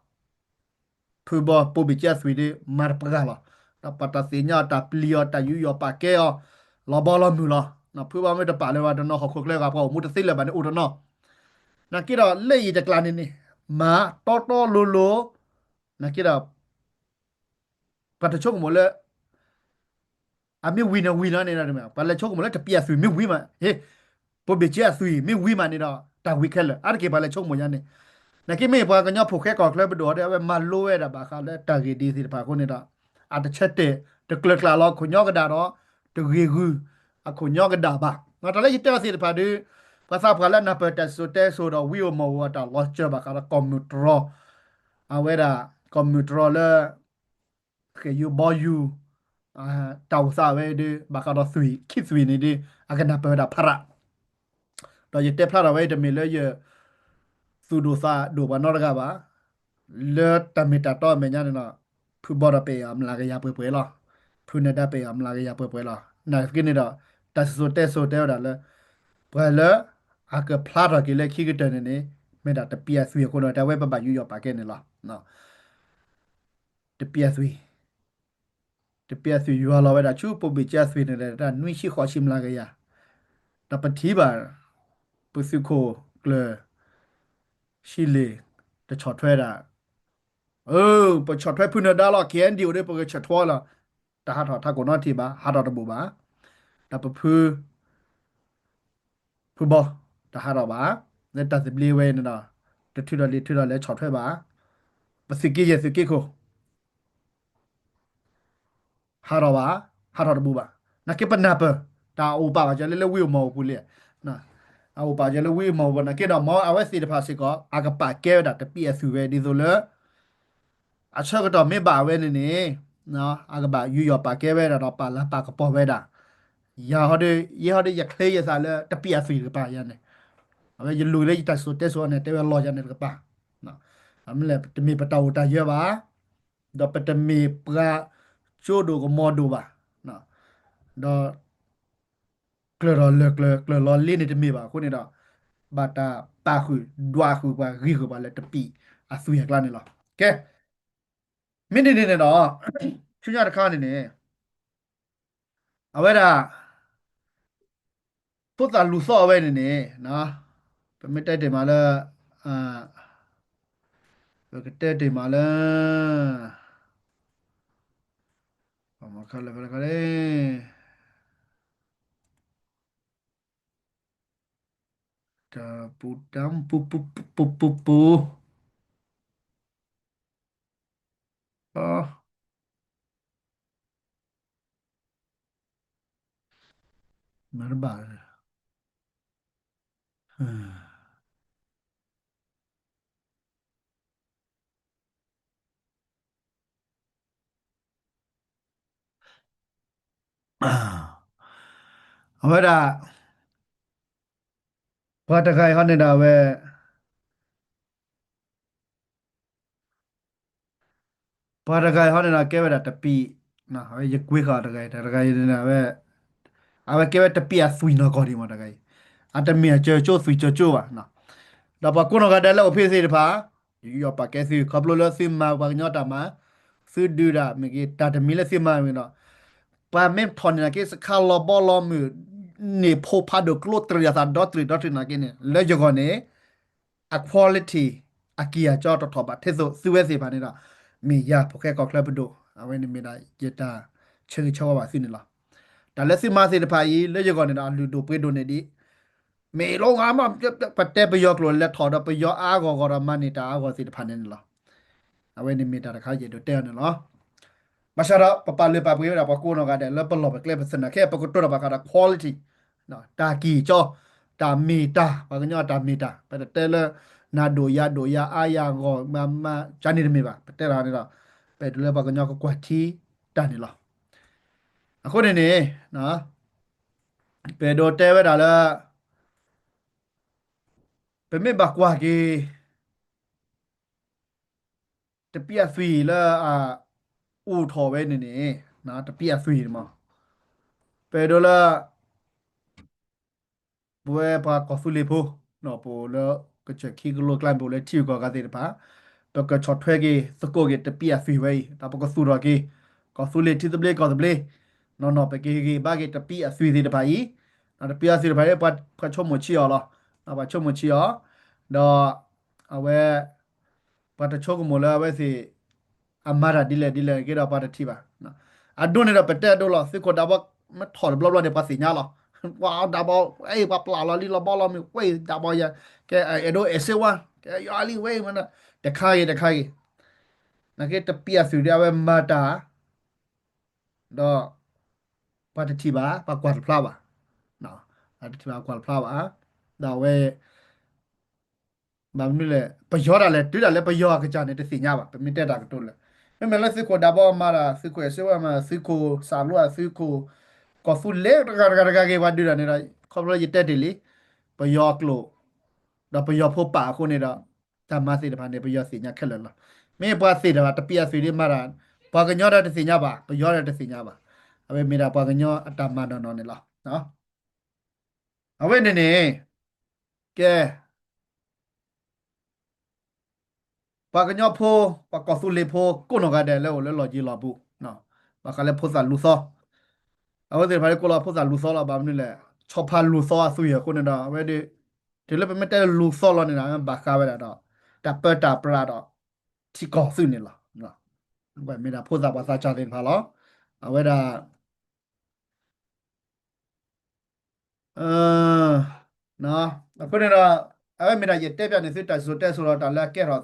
ဖုဘီ ပိဘ့ၣ်ကၠ့အသွံၣ်ဒီး မၤတပှၢ်လီၤ. ဒီးပတၢ်သ့ၣ်ညါအီၤ တၢ်ပျံၤအီၤ တၢ်ယူးယီၣ်ပာ်ကဲအီၤ လီၤဘီလီၤမုၢ်လီၤ. ဖုဘီမ့ၢ်တပာ်လၢၤဘၣ်တနီၤ ဟီၣ်ခိၣ်ချၢဂၤပှၤအိၣ်မူတသ့လၢၤဘၣ်န့ၣ် အိၣ်တနီၤ. နာ်က့ဒီး လၢအံၤတကျါန့ၣ်န့ၣ် မၤတီတီလိၤလိၤ, နာ်က့ဒီး ပှၤတဆိကမိၣ်လၢ အမ့ၢ်ဝံၤန့ၣ်ဝံၤလီၤန့ၣ်ဒီး ပှၤလဲၤဆိကမိၣ်လၢတပံအသွံၣ်မ့ၢ်ဝံၤမး, ဟ့ၣ်, ပိဘ့ၣ်ကၠ့အသွံၣ်မ့ၢ်ဝံၤမးန့ၣ်ဒီး တၢ်ဝံၤခဲလၢာ် အါတက့ၢ်ပှၤလဲၤဆိကမိၣ်ယါန့ၣ်. နာ်က့မ့ၢ်ပှၤကညီဖိဃဲကီၢ်ချၢပဒိၣ်ဒီး အဝဲမၤလိဝဲဒၣ်ဘၣ်ဃးလၢတၢ်ဂ့ၢ်ဒ်သ့ၣ်တဖၣ်အဃိန့ၣ်ဒီး အတဆၢတဲာ်တကျၢၤကျၢၤလီၤ ခိၣ်ညီကဒၣ်ဒီး တဂ့ၤဂုၤအခိၣ်ညီကဒၣ်ဘၣ်. တၢ်လၢယတဲအီၤသ့ၣ်တဖၣ်ဒီး ပှၤသးပှၢ်လၢနၢ်ပၢၢ်တၢ်စံၣ်စိၤတဲစိၤဒီး ဝံဧိၤမီၣ်ဧိၤအတၢ်လီၤစၢၤဘၣ်ဃးဒီးကီၢ်မုၢ်တြီၤ, အဝဲဒၣ် ကီၢ်မုၢ်တြီၤလၢ ဃဲၢ်ယူၤဘီယူၤ တၢ်အိၣ်သးဝဲဒီး ဘၣ်ဃးဒီးသွံၣ် ခံသွံၣ်န့ၣ်ဒီး အကနၢ်ပၢၢ်ဝဲဒၣ်ဖးရၣ်. ဒီးယတဲဖျါထီၣ်ဝဲ တမ့ၢ်လၢယ သူၣ်ဒိၣ်သးဒိၣ်ပှၤနီတဂၤဘၣ်. လၢတၢ်မ့ၢ်တၢ်တီအမဲာ်ညါန့ၣ်ဒီး ဖုဘီဒီးပအဲၣ်အီၤအမျးကယၤပှဲၤပှဲၤလီၤ. ဖုနၢၤဒါပအဲၣ်အီၤအမျးကယၤပှဲၤပှဲၤလီၤ. နာ်သက့န့ၣ်ဒီး တၢ်စံၣ်စိၤတဲစိၤတဲဝဲဒၣ်လၢ ပှၤလၢ အကဖျါထီၣ်က့ၤလၢခံကတၢၢ်န့ၣ်န့ၣ် မ့ၢ်ဒၣ်တပံအသွံၣ်အဃိန့ၣ် တဲဝဲပဘၣ်ယူးယီၣ်ပာ်ကဲန့ၣ်လီၤ. တပံအသွံၣ်, တပံအသွံၣ်ယွၤလီၤဝဲဒၣ်ဆူ ပိဘ့ၣ်ကၠ့အသွံၣ်န့ၣ်ဒီး တၢ်နွံဆံဃိးဆံမျးကယၤ, ဒီးပထံၣ်ဘၣ် ပသုးခိၣ်ကျၢၢ် ဆံလ့ၣ် တဆီၣ်ထွဲဒၣ်, အၢ ပဆီၣ်ထွဲဖုနၢၤဒါလီၤ KNDO ဒီး ပကဆီၣ်ထွဲလီၤ, တဟးထီၣ်ထးခိၣ်နီတထံၣ်ဘၣ်, ဟးထီၣ်တဘူၣ်ဘၣ်. ဒီးပဖု ဖုဘီ တဟးထီၣ်ဘၣ်, လၢတၢ်သဘျ့ဝဲန့ၣ်ဒီး တထုးထီၣ်လံာ်ထုးထီၣ်လဲၢ်ဆီၣ်ထွဲဘၣ်, ပသုးက့ယဲၢ်သုးက့ခိၣ် ဟးထီၣ်ဘၣ်, ဟးထီၣ်တဘူၣ်ဘၣ်. နာ်က့ပနၢ်ပၢၢ် တၢ်အိၣ်ပာ်ဘၣ်ကီးလၢ လၢဝံဧိၤမီၣ်ဧိၤပူၤလံ, အအိၣ်ပာ်ကီးလၢဝံဧိၤမီၣ်ဧိၤပူၤ နာ်က့ဒီး မ်အဝဲသ့ၣ်တဖၣ်စ့ၢ်ကီး အကပာ်ကဲဝဲဒၣ်တပံအသွံၣ်ဝဲဒ်သိးလၢ အဆၢကတီၢ်မ့ၢ်ဘၣ်ဝဲန့ၣ်န့ၣ် အကဘၣ်ယူးယီၣ်ပာ်ကဲဝဲဒၣ်ဒီး ပာ်လၤပာ်ကပီၤဝဲဒၣ်. ယၤဟီဒီး ယဲဟီဒီး ယချ့ယသးလၢတပံအသွံၣ်တကပၤယၤန့ၣ်, အဝဲယလူၤလၢယတၢ်စံၣ်စိၤတဲစိၤန့ၣ် တဲဝဲလီၤယၤန့ၣ်တကပၤ, မ့ၢ်လဲၣ် တမ့ၢ်ပတၢ်အိၣ်တၢ်ယၢၤဘၣ်, ဒီးပတမ့ၢ်ပှၤကၠိဒိၣ်ကမီၤဒိၣ်ဘၣ်, ဒီး ကျၢၤထီၣ်လၢာ်ကျၢၤ ကျၢၤလီၤလ့န့ၣ်တမ့ၢ်ဘၣ်အဃိန့ၣ်ဒီး ဘၣ်တၢ်ပာ်ဃုာ် ဒွးဃုာ်ပှၤ ဂံၢ်ဃုာ်ပှၤလၢတပံအသွံၣ်အကျါန့ၣ်လီၤ. ကဲ, မ့ၢ်ဒ်န့ၣ်န့ၣ်ဒီး ဆူညါတခါန့ၣ်န့ၣ် အဝဲဒၣ် ဖိသၣ်လူၤသီအဝဲန့ၣ်န့ၣ် ပမ့ၢ်တဲတ့ၢ်မးလၢ ပကတဲတ့ၢ်မးလၢ ပမၤခါလၢဖဲလၢခါလံ တၢ်ပူၤတၢ်ပူၤပူၤပူၤပူၤ မၤတဘၣ် အဝဲဒၣ် ပှၤတဂၤအံၤဟီန့ၣ်ဒီးအဝဲ ပှၤတဂၤအံၤဟီန့ၣ်ဒီးကဲဝဲဒၣ်တပံ, ယကွ့ဃာ်တဂၤအံၤ တဂၤအံၤန့ၣ် အဝဲကဲဝဲတပံအသွံၣ်နီၢ်ကီၢ်ဒံးမးတဂၤအံၤ, အတမ့ၢ်အကၠိကၠိသွံၣ်ကၠိကၠိဘၣ်. ဒီးပှၤကိးနီၢ်ဂၤဒဲးလၢအိၣ်ဖဲသ့ၣ်တဖၣ် ယူးယီၣ်ပာ်ကဲသု ခီဖျိလၢသုမၤပှၤကညီတၢ်မၤ, သုဒုးဒၣ်မ့ၢ်ဂ့ၤ တၢ်တမံၤလၢသုမၤမ့ၢ်ဒီး ပှၤမ့ၢ်ထီၣ်န့ၢ်နာ်က့ စခါလီၤဘီလီၤမုၢ် န့ၢ်ဖိဖးဒိၣ်ကျိတရံးအသးဒီတရံးဒီတရံးနာ်က့န့ၣ် လၢယဂီၢ်န့ၣ် အ quality အကံၢ်အကီတထီၣ်ဘၣ်ထဲသိးသုဝဲသ့ၣ်တဖၣ်န့ၣ်ဒီး မ့ၢ်ယၤဖိၣ်ဃဲကီၢ်ချၢပဒိၣ် အဝဲန့ၣ်မ့ၢ်ဒၣ်ယတၢ်ဆၢဂ့ၤဆၢဝါဘၣ်သုန့ၣ်လီၤ. တၢ်လၢသုမၤသ့ၣ်တဖၣ်အံၤ လၢယဂီၢ်န့ၣ်ဒီး အလုၢ်ဒိၣ်ပှ့ၤဒိၣ်န့ၢ်ဒံး မ့ၢ်လီၤဂာ်မး ပတဲပယီၤကျိာ်လဲၤထီၣ်ဒီးပယီၤအါဂီၢ်ဂီၢ်ဒီးမၤန့ၢ်တၢ်အါဂီၢ်သ့ၣ်တဖၣ်န့ၣ်န့ၣ်လီၤ. အဝဲန့ၣ်မ့ၢ်တၢ်တခါယအဲၣ်ဒိးတဲအီၤန့ၣ်လီၤ. ဘၣ်ဆၣ်ဒီး ပပာ်လုၢ်ပာ်ပှ့ၤဝဲဒၣ်ပှၤကိးနီၢ်ဂၤဒဲးလၢပလီၢ်ပကျဲပသနာ်က့ ပကတိၤတၢ်ဘၣ်ဃးဒီး quality တၢ်ကံၢ်ကီ တၢ်မ့ၢ်တၢ် ပှၤကညီအတၢ်မ့ၢ်တၢ် ပတတဲလၢ နၤဒိၣ်ယၤဒိၣ်ယၤအါယၤဂီၢ်မးမး ကန့ၣ်တမ့ၢ်ဘၣ်. ပတဲတၢ်န့ၣ်ဒီး ပအဲၣ်ဒိးလၢပှၤကညီကကွၢ်ထံတၢ်န့ၣ်လီၤ. အဃိန့ၣ်န့ၣ် ပအဲၣ်ဒိးတဲဝဲဒၣ်လၢ ပမ့ၢ်ဘၣ်ကွၢ်က့ၤ တပံအသွံၣ်လၢအ အိၣ်ထီၣ်ဝဲန့ၣ်န့ၣ် တပံအသွံၣ်န့ၣ်မး ပအဲၣ်ဒိးလၢ ပဝဲပှၤကီၢ်သူလ့ၤဖိ ပအိၣ်လၢကစၢၢ်ခံကလိကျါ ပအိၣ်လၢထံဂုၤကီၢ်ဂၤသ့ၣ်တဖၣ် ပကဆီၣ်ထွဲက့ၤသကိးက့ၤတပံအသွံၣ်ဝဲအံၤ ဒီးပကသူၣ်ထီၣ်က့ၤ ကီၢ်သူလ့ၤထံသဘျ့ကီၢ်သဘျ့ နီၢ်နီၢ် ပကဟ့ၣ်ဂံၢ်ဘါက့ၤတပံအသွံၣ်သ့ၣ်တဖၣ်အံၤ တပံအသွံၣ်တဖၣ်အံၤ ပှၤဆိကမိၣ်ဆံးအီၤလီၤ. ပှၤဆိကမိၣ်ဆံးအီၤ ဒီး အဝဲ ပှၤတဆိကမိၣ်လၢအဝဲသ့ၣ် အမၤတၢ်ဒ်လဲၣ်ဒ်လဲၣ်က့ဒီးပှၤတထံၣ်ဘၣ်. အဒိန့ၣ်ဒီးပတဲအဒိလီၤ သုးခိၣ်ဒးဘီ မ့ၢ်ထီၣ်တဘျီဘျီန့ၣ် ပှၤသ့ၣ်ညါလီၤ. ပှၤဒးဘီ အဲ ပှၤပျၢ်လီၤလံလီၤဘီလီၤမ့ၢ်ဝဲဒးဘီယၤ ကဲအဲၣ်ဒိးအဲၣ်စ့ဝါ ကဲယီၤလံဝဲမ့ၢ် တခါဂ့ၤတခါဂ့ၤ နာ်က့တပံအသွံၣ်ဒီးအဝဲမၤတၢ် ဒီး ပှၤတထံၣ်ဘၣ် ပှၤကွၢ်တဖျါဘၣ်. ပှၤတထံၣ်ဘၣ်ကွၢ်တဖျါဘၣ်. ဒီးအဝဲ ဘၣ်မနုၤလဲၣ် ပယီၤဒၣ်လဲာ် တုၤဒၣ်လဲာ်ပယီၤအကစၢ်န့ၣ် တသ့ၣ်ညါဘၣ် ပမ့ၢ်တဲတၢ်ကတိၤလၢ မ့မ့ၢ်လၢသုးခိၣ်ဒးဘီမၤတၢ် သုးခိၣ်အဲၣ်စ့ဝါမၤ သုးခိၣ်စၢ်လိ သုးခိၣ် ကီၢ်သူလ့ၤတဂၤတဂၤတဂၤဂ့ၤ ပှၤဒုးတၢ်န့ၣ်ဒီး ခီဖျိယတဲတ့ၢ်လံ ပယီၤအကျိာ် ဒီးပယီၤဖိပာ်အဃိန့ၣ်ဒီး တၢ်မၤသ့ၣ်တဖၣ်န့ၣ် ပယီၤသ့ၣ်ညါခဲလၢာ်လီၤ. မ့ၢ်ပှၤသ့ၣ်တဖၣ် တပံအသွံၣ်ဒ်မၤတၢ် ပှၤကညီဒီးတသ့ၣ်ညါဘၣ် ပယီၤဒီးတသ့ၣ်ညါဘၣ်. အဝဲမ့ၢ်ဒၣ်ပှၤကညီအတၢ်မၤနီၢ်နီၢ်န့ၣ်လီၤ. အဝဲန့ၣ်န့ၣ် ကဲ ပှၤကညီဖိ ပှၤကီၢ်သူလ့ၤဖိ ကိးနီၢ်ဂၤဒဲး လၢအိၣ်လၢလီၢ်ယံၤလီၢ်ဘူး ဘၣ်ဃးလၢဖိသၣ်လူၤသီ အဝဲသ့ၣ်တဖၣ်လၢကိးလီၤဖိသၣ်လူၤသီလီၤ ဘၣ်မနုၤလဲၣ် ဆီဖါလူၤသီအသွံၣ်အဃိန့ၣ်ဒီး အဝဲဒၣ် တုၤလၢပမ့ၢ်တဲလူၤသီလီၤန့ၣ်ဒီး ဘၣ်ဃးဝဲဒၣ်ဒီး တၢ်ပၢတၢ်ပြးဒီး ထံကီၢ်သုးန့ၣ်လီၤ. မ့ၢ်ဒၣ်ဖိသၣ်ပှၤသးစၢ်သ့ၣ်တဖၣ်လီၤ. အဝဲဒၣ် အဃိန့ၣ်ဒီး အဝဲမ့ၢ်ဒၣ်ယတဲပၠးန့ၣ်သုတၢ်စံၣ်စိၤတဲစိၤဒီးတၢ်လၢအကဲထီၣ်သး တ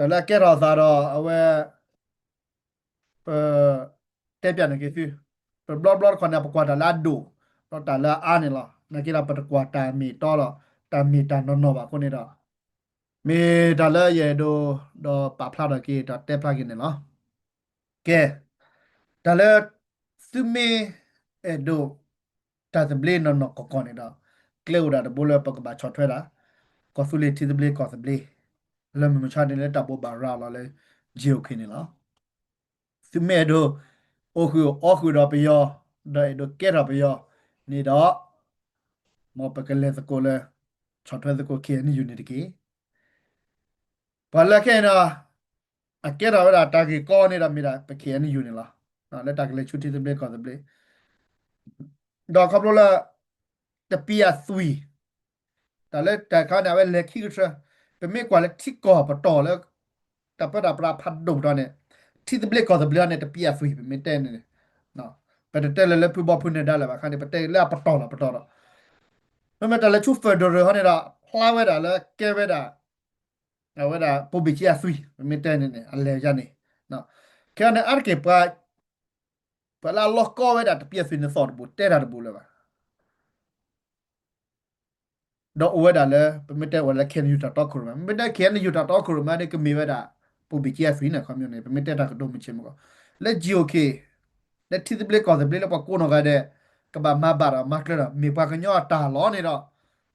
ၢ်လၢအကဲထီၣ်သးဒီးအဝဲ ပ တဲပၠးန့ၣ်က့ၤသု တဘျီဘျီတခီန့ၣ် ပကွၢ်တၢ်လၢအဒိၣ် ဒီးတၢ်လၢအအါန့ၣ်လီၤ. နာ်က့ဒီးပတကွၢ်တၢ်မ့ၢ်တီဒီး တၢ်မ့ၢ်တၢ်နီၢ်နီၢ်ဘၣ်အဃိန့ၣ်ဒီး မ့ၢ်တၢ်လၢယအဲၣ်ဒိး ဒီးပာ်ဖျါထီၣ်က့ၤ ဒီးတဲဖျါက့ၤန့ၣ်လီၤ. ကဲ တၢ်လၢ သုမ့ၢ်အဲၣ်ဒိး တၢ်သဘျ့နီၢ်နီၢ်ကီၢ်ကီၢ်န့ၣ်ဒီး ကျဲအိၣ်ဒၣ်တဘိလၢပကဘၣ်ဆီၣ်ထွဲဒၣ် ကီၢ်သူလ့ၤထံသဘျ့ကီၢ်သဘျ့ လၢမုၢ်မဆါတနံၤလၢတၢ်ဘိးဘၣ်ရၤလီၤလၢ GOK န့ၣ်လီၤ. သုမ့ၢ်အဲၣ်ဒိး အိၣ်ဃုာ်အီဃုာ်ဒီးပယီၤ ဒီးအဲၣ်ဒိးကဲထီၣ်ပယီၤန့ၣ်ဒီး မ်ပကလဲၤသကိးလၢ ဆီၣ်ထွဲသကိး KNU န့ၣ်တက့ၢ်. ပှၤလၢခဲအံၤန့ၣ် အကဲထီၣ်ဝဲဒၣ်တၢ်ဂ့ၢ်ကီန့ၣ်ဒီးမ့ၢ်ဒၣ်ပ KNU န့ၣ်လီၤ. လၢတၢ်ကလဲၤဆူထံသဘျ့ကီၢ်သဘျ့ ဒီးခီဖျိလၢ တပံအသွံၣ် တၢ်လၢတၢ်ခါန့ၣ် အဝဲလဲၤခံကထြၢ ပမ့ၢ်ကွၢ်လၢထံကီၢ်ပတီၢ်လၢ တၢ်ပၢတၢ်ပြးဖးဒိၣ်ပတီၢ်န့ၣ် ထံသဘျ့ကီၢ်သဘျ့န့ၣ် တပံအသွံၣ် ပမ့ၢ်တဲန့ၣ် ပတတဲလၢလၢဖုဘီဖုနၢၤဒါလၢၤဘၣ်ခါန့ၣ် ပတဲလၢအပတီၢ်လီၤပတီၢ်ဒီး မ့မ့ၢ်တၢ်လဲၤဆူ federal ဟီန့ၣ်ဒီး ဖျါဝဲဒၣ်လၢကဲဝဲဒၣ် အဝဲဒၣ် ပိဘံၣ်ကံအသွံၣ် ပမ့ၢ်တဲန့ၣ်န့ၣ် အလဲၤယါန့ၣ် ခဲအံၤန့ၣ်အါတက့ၢ်ပှၤ ပှၤလၢအလီၢ်ကီဝဲဒၣ်တပံအသွံၣ်န့ၣ်သီၣ်တဘူး တဲတၢ်တဘူးလၢၤဘၣ် ဒီးအိၣ်ဝဲဒၣ်လၢ ပမ့ၢ်တဲအိၣ်လၢ KNU တၢ်တီခိၣ်ရိၣ်မဲ မ့မ့ၢ်တဲ KNU တၢ်တီခိၣ်ရိၣ်မဲန့ၣ် ကမ့ၢ်ဝဲဒၣ် ပိဘံၣ်ကံအသွံၣ်န့ၣ် ခီပညီန့ၣ် ပမ့ၢ်တဲတၢ်ကတိၤမုၢ်ဆ့ၣ်မုၢ်ဂီၤ လၢ GOK လၢထံသဘျ့ကီၢ်သဘျ့လၢပှၤကိးနီၢ်ဂၤဒဲး ကဘၣ်မၤဘၣ်ဒီးမၤကျၢၤဒီး မ့ၢ်ပှၤကညီအတၢ်လီၢ်န့ၣ်ဒီး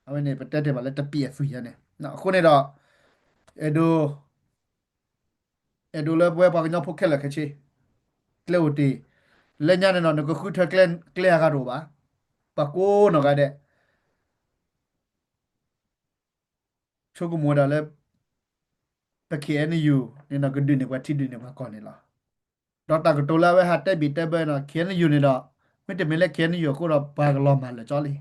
အဝဲန့ၣ် ပတဲတ့ၢ်ဘၣ်လၢတပံအသွံၣ်ယါန့ၣ် အဃိန့ၣ်ဒီး အဲၣ်ဒိး အဲၣ်ဒိးလၢပဝဲပှၤကညီဖိခဲလၢာ်ခဲဆ့ ကျဲအိၣ်တ့ၢ် လၢညါန့ၣ်ဒီး နကဃုထၢကျဲအဂၤတအိၣ်ဘၣ် ပှၤကိးနီၢ်ဂၤဒဲး ဆိကမိၣ်ဝဲဒၣ်လၢ ပ KNU န့ၣ်ဒီး ကဒုးန့ၢ်ပှၤထံဒုးန့ၢ်ပှၤကီၢ်န့ၣ်လီၤ. ဒီးတၢ်ကတိၤလၢအဝဲဟးတဲဘံၣ်တဲဘၢန့ၣ်ဒီး KNU န့ၣ်ဒီး မ့တမ့ၢ်လၢ KNU အဃိဒီး ပှၤကလီၤမၢ်လၢာ်ကၠီ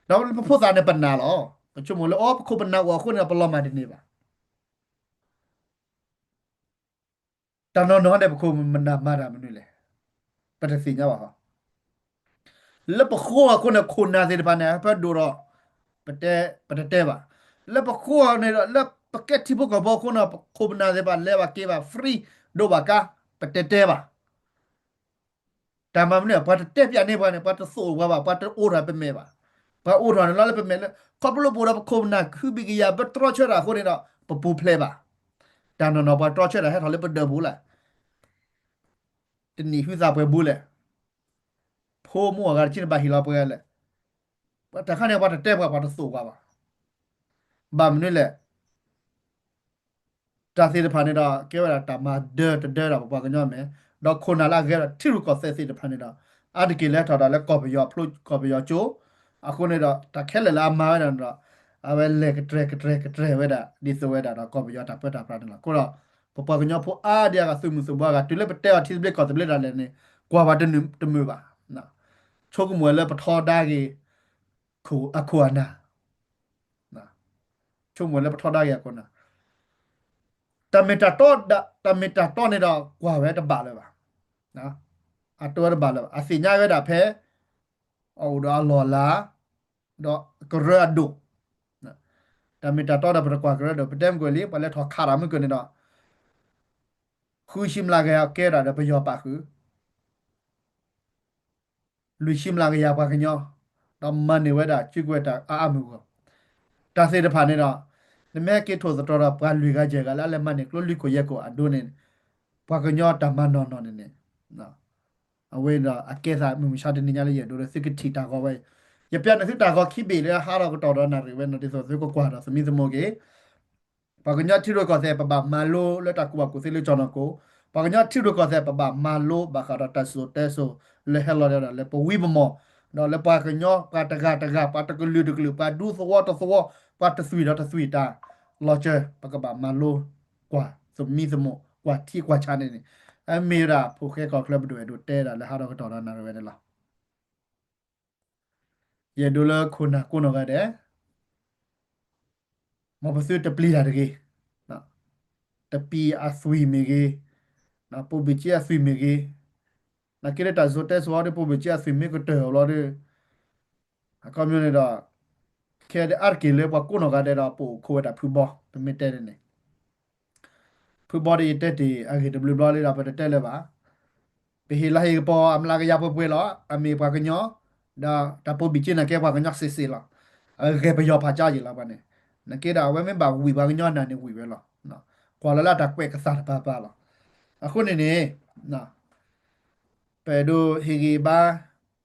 လံ. ဒီးပဖိသၣ်န့ၣ်ပနာ်လီၤ. ပဆိကမိၣ်လၢ အိ ပခိၣ်ပနၢ်အိၣ်အဃိန့ၣ်ဒီး ပလီၤမၢ်တန့ၢ်ဘၣ် တၢ်နီၢ်နီၢ်န့ၣ် ပခိၣ်ပနၢ်မၤတၢ်မနုၤလဲၣ်. ပတသ့ၣ်ညါဘၣ်ဃီ လၢပဃိအဃိန့ၣ် ခိၣ်နၢ်သ့ၣ်တဖၣ်န့ၣ် ဖဲဒိၣ်ဒီး ပတဲ ပတတဲဘၣ်. လၢပဃိန့ၣ်ဒီး လၢပကဲထံဖိကီၢ်ဖိအဃိန့ၣ် ပခိၣ်ပနၢ်သ့ၣ်တဖၣ် လဲၤဘၣ်က့ၤဘၣ် free ဒိးဘၣ်ကါ ပတတဲဘၣ်. တၢ်မၤမနုၤ ပှၤတတဲပၠးန့ၢ်ပှၤန့ၣ် ပှၤတသိၣ်ပှၤဘၣ် ပှၤတအိးထီၣ်ပမဲာ်ဘၣ်. ပှၤအိးထီၣ်န့ၣ်လီၤလၢပမဲာ်လၢ ခီဖျိပအိၣ်ဒီးပခိၣ်ပနၢ် ခုဘံၣ်ကယၤ ပတြီဆၢတၢ်အဃိန့ၣ်ဒီး ပပူၤဖျဲးဘၣ်. တၢ်နီၢ်နီၢ်ပှၤတြီဆၢတၢ်ဟဲထီၣ်လၢပဒၢးပူၤလဲၣ်. တနံၤဟုသးပှဲၤဘူးလဲၣ်. ဖိမုၣ်အဂၤတဆံန့ၣ်ဘၣ်ဟ့ၣ်လီၤပှဲၤလဲၣ်. တၢ်ခါန့ၣ် ပှၤတတဲပှၤ ပှၤတသိၣ်ပှၤဘၣ်. ဘၣ်မနုၤလဲၣ်. တၢ်သ့ၣ်တဖၣ်န့ၣ်ဒီး ကဲဝဲဒၣ်တၢ်မၤဒၢတဒၢဒၣ်ပပှၤကညီမဲာ်, ဒီးခိၣ်နၢ်လၢအဂဲၤဒီးထံရူၢ်ကီၢ်သဲးသ့ၣ်တဖၣ်န့ၣ်ဒီး အါတက့ၢ်လဲၤထီၣ်ဒီးလၢကီၢ်ပယီၤဖျိ ကီၢ်ပယီၤကၠိ, အဃိန့ၣ်ဒီး တၢ်ခဲလၢာ်လၢအမၤဝဲဒၣ်န့ၣ်ဒီး အဝဲလဲၤကတြဲၤကတြဲၤကတြဲၤဝဲဒၣ် ဒ်သိးဝဲဒၣ်ဒီးကီၢ်ပယီၤတၢ်ပၢတၢ်ပြးန့ၣ်လီၤ. အဃိဒီး ပပှၤကညီဖိအါဒံအါဂၤ သုးမုၢ်သံၣ်ဘိအါဂၤ တုၤလၢပတဲအီၤထံသဘျ့ကီၢ်သဘျ့ဒၣ်လဲာ်န့ၣ် ကွၢ်ပှၤတမုာ်ဘၣ်. ဆိကမိၣ်ဝဲလၢပထီဒါက့ၤ အခိၣ်အနၢ်, ဆိကမိၣ်လၢပထီဒါက့ၤအခိၣ်နၢ်, တၢ်မ့ၢ်တၢ်တီ, တၢ်မ့ၢ်တၢ်တီန့ၣ်ဒီး ကွၢ်ဝဲတဘၣ်လၢၤဘၣ်, အတဝဲတဘၣ်လၢၤဘၣ်. အသ့ၣ်ညါဝဲဒၣ်ဖဲ အအိၣ်ဒီးအလီၢ်အလၤ ဒီးကရၢအဒိၣ်, တၢ်မ့ၢ်တၢ်တီဒီး ပတကွၢ်ကရၢဒိၣ် ပတဲမုၢ်ကၢၢ်လံ ပှၤလဲၤထီၣ်ခးတၢ်မုၢ်ကၢၢ်န့ၣ်ဒီး ဃုဆံမျးကယၤကဲဒၣ်ဒီးပယီၤပာ်ဃုာ် လွံၢ်ဆံမျးကယၤပှၤကညီ, ဒီးမၤန့ၢ်ဝဲဒၣ်စုကဝဲၤတၢ်အါအါမုၢ်ဂီၢ်, တၢ်သ့ၣ်တဖၣ်န့ၣ်ဒီး နမ့ၢ်ဟဲက့ၤထိၣ်သတြီၤဒီးပှၤလွံၢ်ဂၤယဲၢ်ဂၤလၢအလဲၤမၤန့ၢ်ကျိလွံၢ်ခိၣ်ယဲၢ်ခိၣ်အဒိန့ၣ်, ပှၤကညီတၢ်မၤနီၢ်နီၢ်န့ၣ်န့ၣ်, အဝဲဒီးအကဲသးမုၢ်မဆါတနံၤညါလၢယအဲၣ်ဒိးလၢသုကထံၣ်တၢ်ဂီၤဝဲအံၤ, ယပျးန့ၢ်သုတၢ်ဂီၤခံဘ့ၣ်လၢဟးထီၣ်ကတီၢ်ဒီးနၣ်ရံၣ်ဝဲန့ၣ် ဒ်သိးသုကကွၢ်ဒီးသမံသမိးက့ၤ ပှၤကညီထံရူၢ်ကီၢ်သဲး ပဘၣ်မၤလိလၢတၢ်ကူၣ်ဘၣ်ကူၣ်သ့လၢကၠီၣ်နီၢ်ကိၣ်, ပှၤကညီထံရူၢ်ကီၢ်သဲး ပဘၣ်မၤလိဘၣ်ဃးဒီးတၢ်စံၣ်စိၤတဲစိၤလၢဟဲလီၤဒီးလၢပဝံပမီၢ်, ဒီးလၢပှၤကညီ ပှၤတဂၤတဂၤ ပှၤတကလုာ်တကလုာ် ပှၤဒူသဝီတသဝီ ပှၤတသွံၣ်ဒီးတသွံၣ်တၢ်လီၤစၢၤ ပကဘၣ်မၤလိ ကွၢ်သမံသမိး ကွၢ်ထံကွၢ်ဆးန့ၣ်န့ၣ်, အမ့ၢ်ဝဲဒၣ်ဖိၣ်ဃဲကီၢ်ချၢပဒိၣ်အဲၣ်ဒိးတဲဒၣ်လၢဟးထီၣ်ကတီၢ်ဒီးနၣ်ရံၣ်ဝဲန့ၣ်လီၤ. ယအဲၣ်ဒိးလၢခိၣ်နၢ်ကိးနီၢ်ဂၤဒဲး မ်ပသုတပျံၤတၢ်တဂ့ၤ, တပံၤအသွံၣ်မ့ၢ်ဂ့ၤ, ပိာ်ဘ့ၣ်က့အသွံၣ်မ့ၢ်ဂ့ၤ, နာ်က့လၢတၢ်စံၣ်စိၤတဲစိၤအီၤဒီး ပိာ်ဘ့ၣ်က့အသွံၣ်မ့ၢ်ကတၢၢ်အီၤလီၤဒီး အခီပညီန့ၣ်ဒီး ခဲဒၣ်အါတက့ၢ်လၢပှၤကိးနီၢ်ဂၤဒဲးဒီး ပအိၣ်ခိးဝဲဒၣ်ဖုဘီ ပမ့ၢ်တဲန့ၣ်န့ၣ် ဖုဘီဒီးယတဲတ့ၢ်အဂ့ၢ်တဘျုးဘျီလံဒီး ပတတဲလၢၤဘၣ်. ပဟ့ၣ်လီၤဟ့ၣ်ကပီၤအမျးကယၤပှဲၤပှဲၤလီၤ. အမ့ၢ်ပှၤကညီ, ဒီးတၢ်ပိာ်ဘံၣ်က့နာ်က့ပှၤကညီစ့စ့လီၤ. အဂဲၤပယီၤဖးကါယံာ်လီၤပှၤန့ၣ်. နာ်က့ဒီး အဝဲမ့ၢ်ဘၣ်ဝံၤပှၤကညီနၢ်န့ၣ်ဝံၤဝဲလီၤ. ကွၢ်လီၤလၢတၢ်ကွဲးကစၢ်တပၤပၤလီၤ. အဃိန့ၣ်န့ၣ် ပအဲၣ်ဒိးဟ့ၣ်ဂံၢ်ဘါ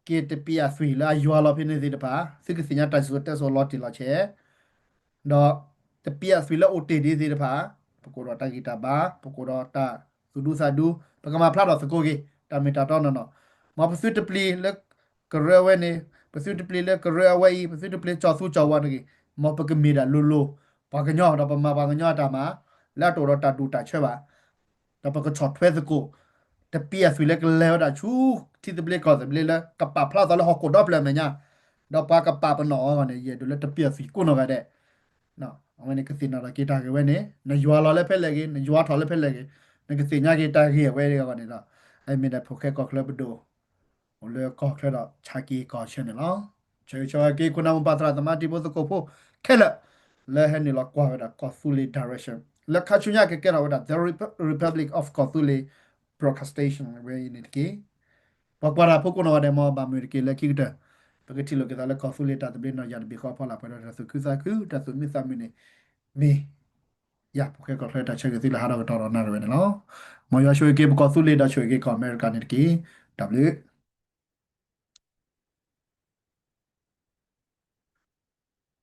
က့ၤတပံၤအသွံၣ်လၢအယွၤလီၤဖဲန့ၣ်သ့ၣ်တဖၣ်, သုကသ့ၣ်ညါတၢ်စံၣ်စိၤတဲစိၤလီၤတံၢ်လီၤဆဲး ဒီးတပံၤအသွံၣ်လၢအိၣ်တ့ၢ်ဒ်သ့ၣ်တဖၣ်, ပကအိၣ်ဒီးတၢ်ဂံၢ်တၢ်ဘါ, ပကအိၣ်ဒီးတၢ်သူၣ်ဒူသးဒူ, ပကမၤဖျါထီၣ်သကိးက့ၤ တၢ်မ့ၢ်တၢ်တီနီၢ်နီၢ်. မ်ပသုတပျံၤလၢကရၢအဝဲန့ၣ်, ပသုတပျံၤလၢကရၢအဝဲအံၤ, ပသုတပျံၤကၠီၤသူကၠီၤဝါတဂ့ၤ, မ်ပကမ့ၢ်ဒၣ်လိၤလိၤ ပှၤကညီ ဒီးပမၤပှၤကညီအတၢ်မၤ လၢအတအိၣ်ဒီးတၢ်ဒူၣ်တၢ်ဆၢဘၣ် ဒီးပကဆီၣ်ထွဲသကိး တပံၤအသွံၣ်လၢကလဲၤဝဲဒၣ်ဆူထံသဘျ့ကီၢ်သဘျ့လၢကပာ်ဖျါသးလၢဟီၣ်ခိၣ်ဒီဖျၢၣ်အမဲာ်ညါ, ဒီးပှၤကပာ်ပနီၣ်အီၤအဂီၢ်န့ၣ် ယအဲၣ်ဒိးလၢတပံၤအသွံၣ်ကိးနီၢ်ဂၤဒဲး အဝဲန့ၣ်ကသ့ၣ်နီၣ်ထီၣ်က့ၤတၢ်ဂ့ၢ်ဝဲန့ၣ် နယွၤလီၤလၢဖဲလဲၣ်ဂ့ၤ, နယွၤထီၣ်လၢဖဲလဲၣ်ဂ့ၤ, နကသ့ၣ်ညါက့ၤတၢ်ဂ့ၢ်အဝဲအံၤအဂီၢ်န့ၣ်ဒီး အမ့ၢ်ဒၣ်ဖိၣ်ဃဲကီၢ်ချၢပဒိၣ် အိၣ်လၢကီၢ်ချၢဒီးဆါက့ၤကီၢ်ဆၢန့ၣ်လီၤ. ဆၢဂ့ၤဆၢဝါက့ၤ ခိၣ်နၢ်မိၢ်ပၢ်သရၣ်သမါတံၤဖိသကိးဖိခဲလၢာ် လၢဟဲနုာ်လီၤကွၢ်ဝဲဒၣ်ကီၢ်သူလ့ၤ direction လၢခါဆူညါကကဲထီၣ်ဝဲဒၣ် The Republic of ကီၢ်သူလ့ၤ Broadcasting ဝဲအံၤန့ၣ်တက့ၢ်. ပှၤကွၢ်တၢ်ဖိကိးနီၢ်ဂၤဒဲး မ်ဘၣ်မုာ်တက့ၢ်လၢခံကတၢၢ် ပကထံၣ်လိာ်က့ၤသးလၢကီၢ်သူလ့ၤတၢ်သဘျ့နီၢ်ယၤတဘ့ၣ်ဃီ ဖီလာ်ပှဲၤဒီးတၢ်သူၣ်ခုသးခု တၢ်သူၣ်မံသးမုာ်န့ၣ် မ့ၢ် ယၤဖိၣ်ဃဲကီၢ်ချၢတၢ်ဆၢဂ့ၤသုလၢဟးထီၣ်ကတီၢ်ဒီးနၣ်ရံၣ်ဝဲန့ၣ်လီၤ. မ်ယွၤဆိၣ်ဂ့ၤက့ၤပကီၢ်သူလ့ၤဒီးဆိၣ်ဂ့ၤက့ၤကီၢ်အမဲရကၤန့ၣ်တက့ၢ်. တၢ်ဘျုး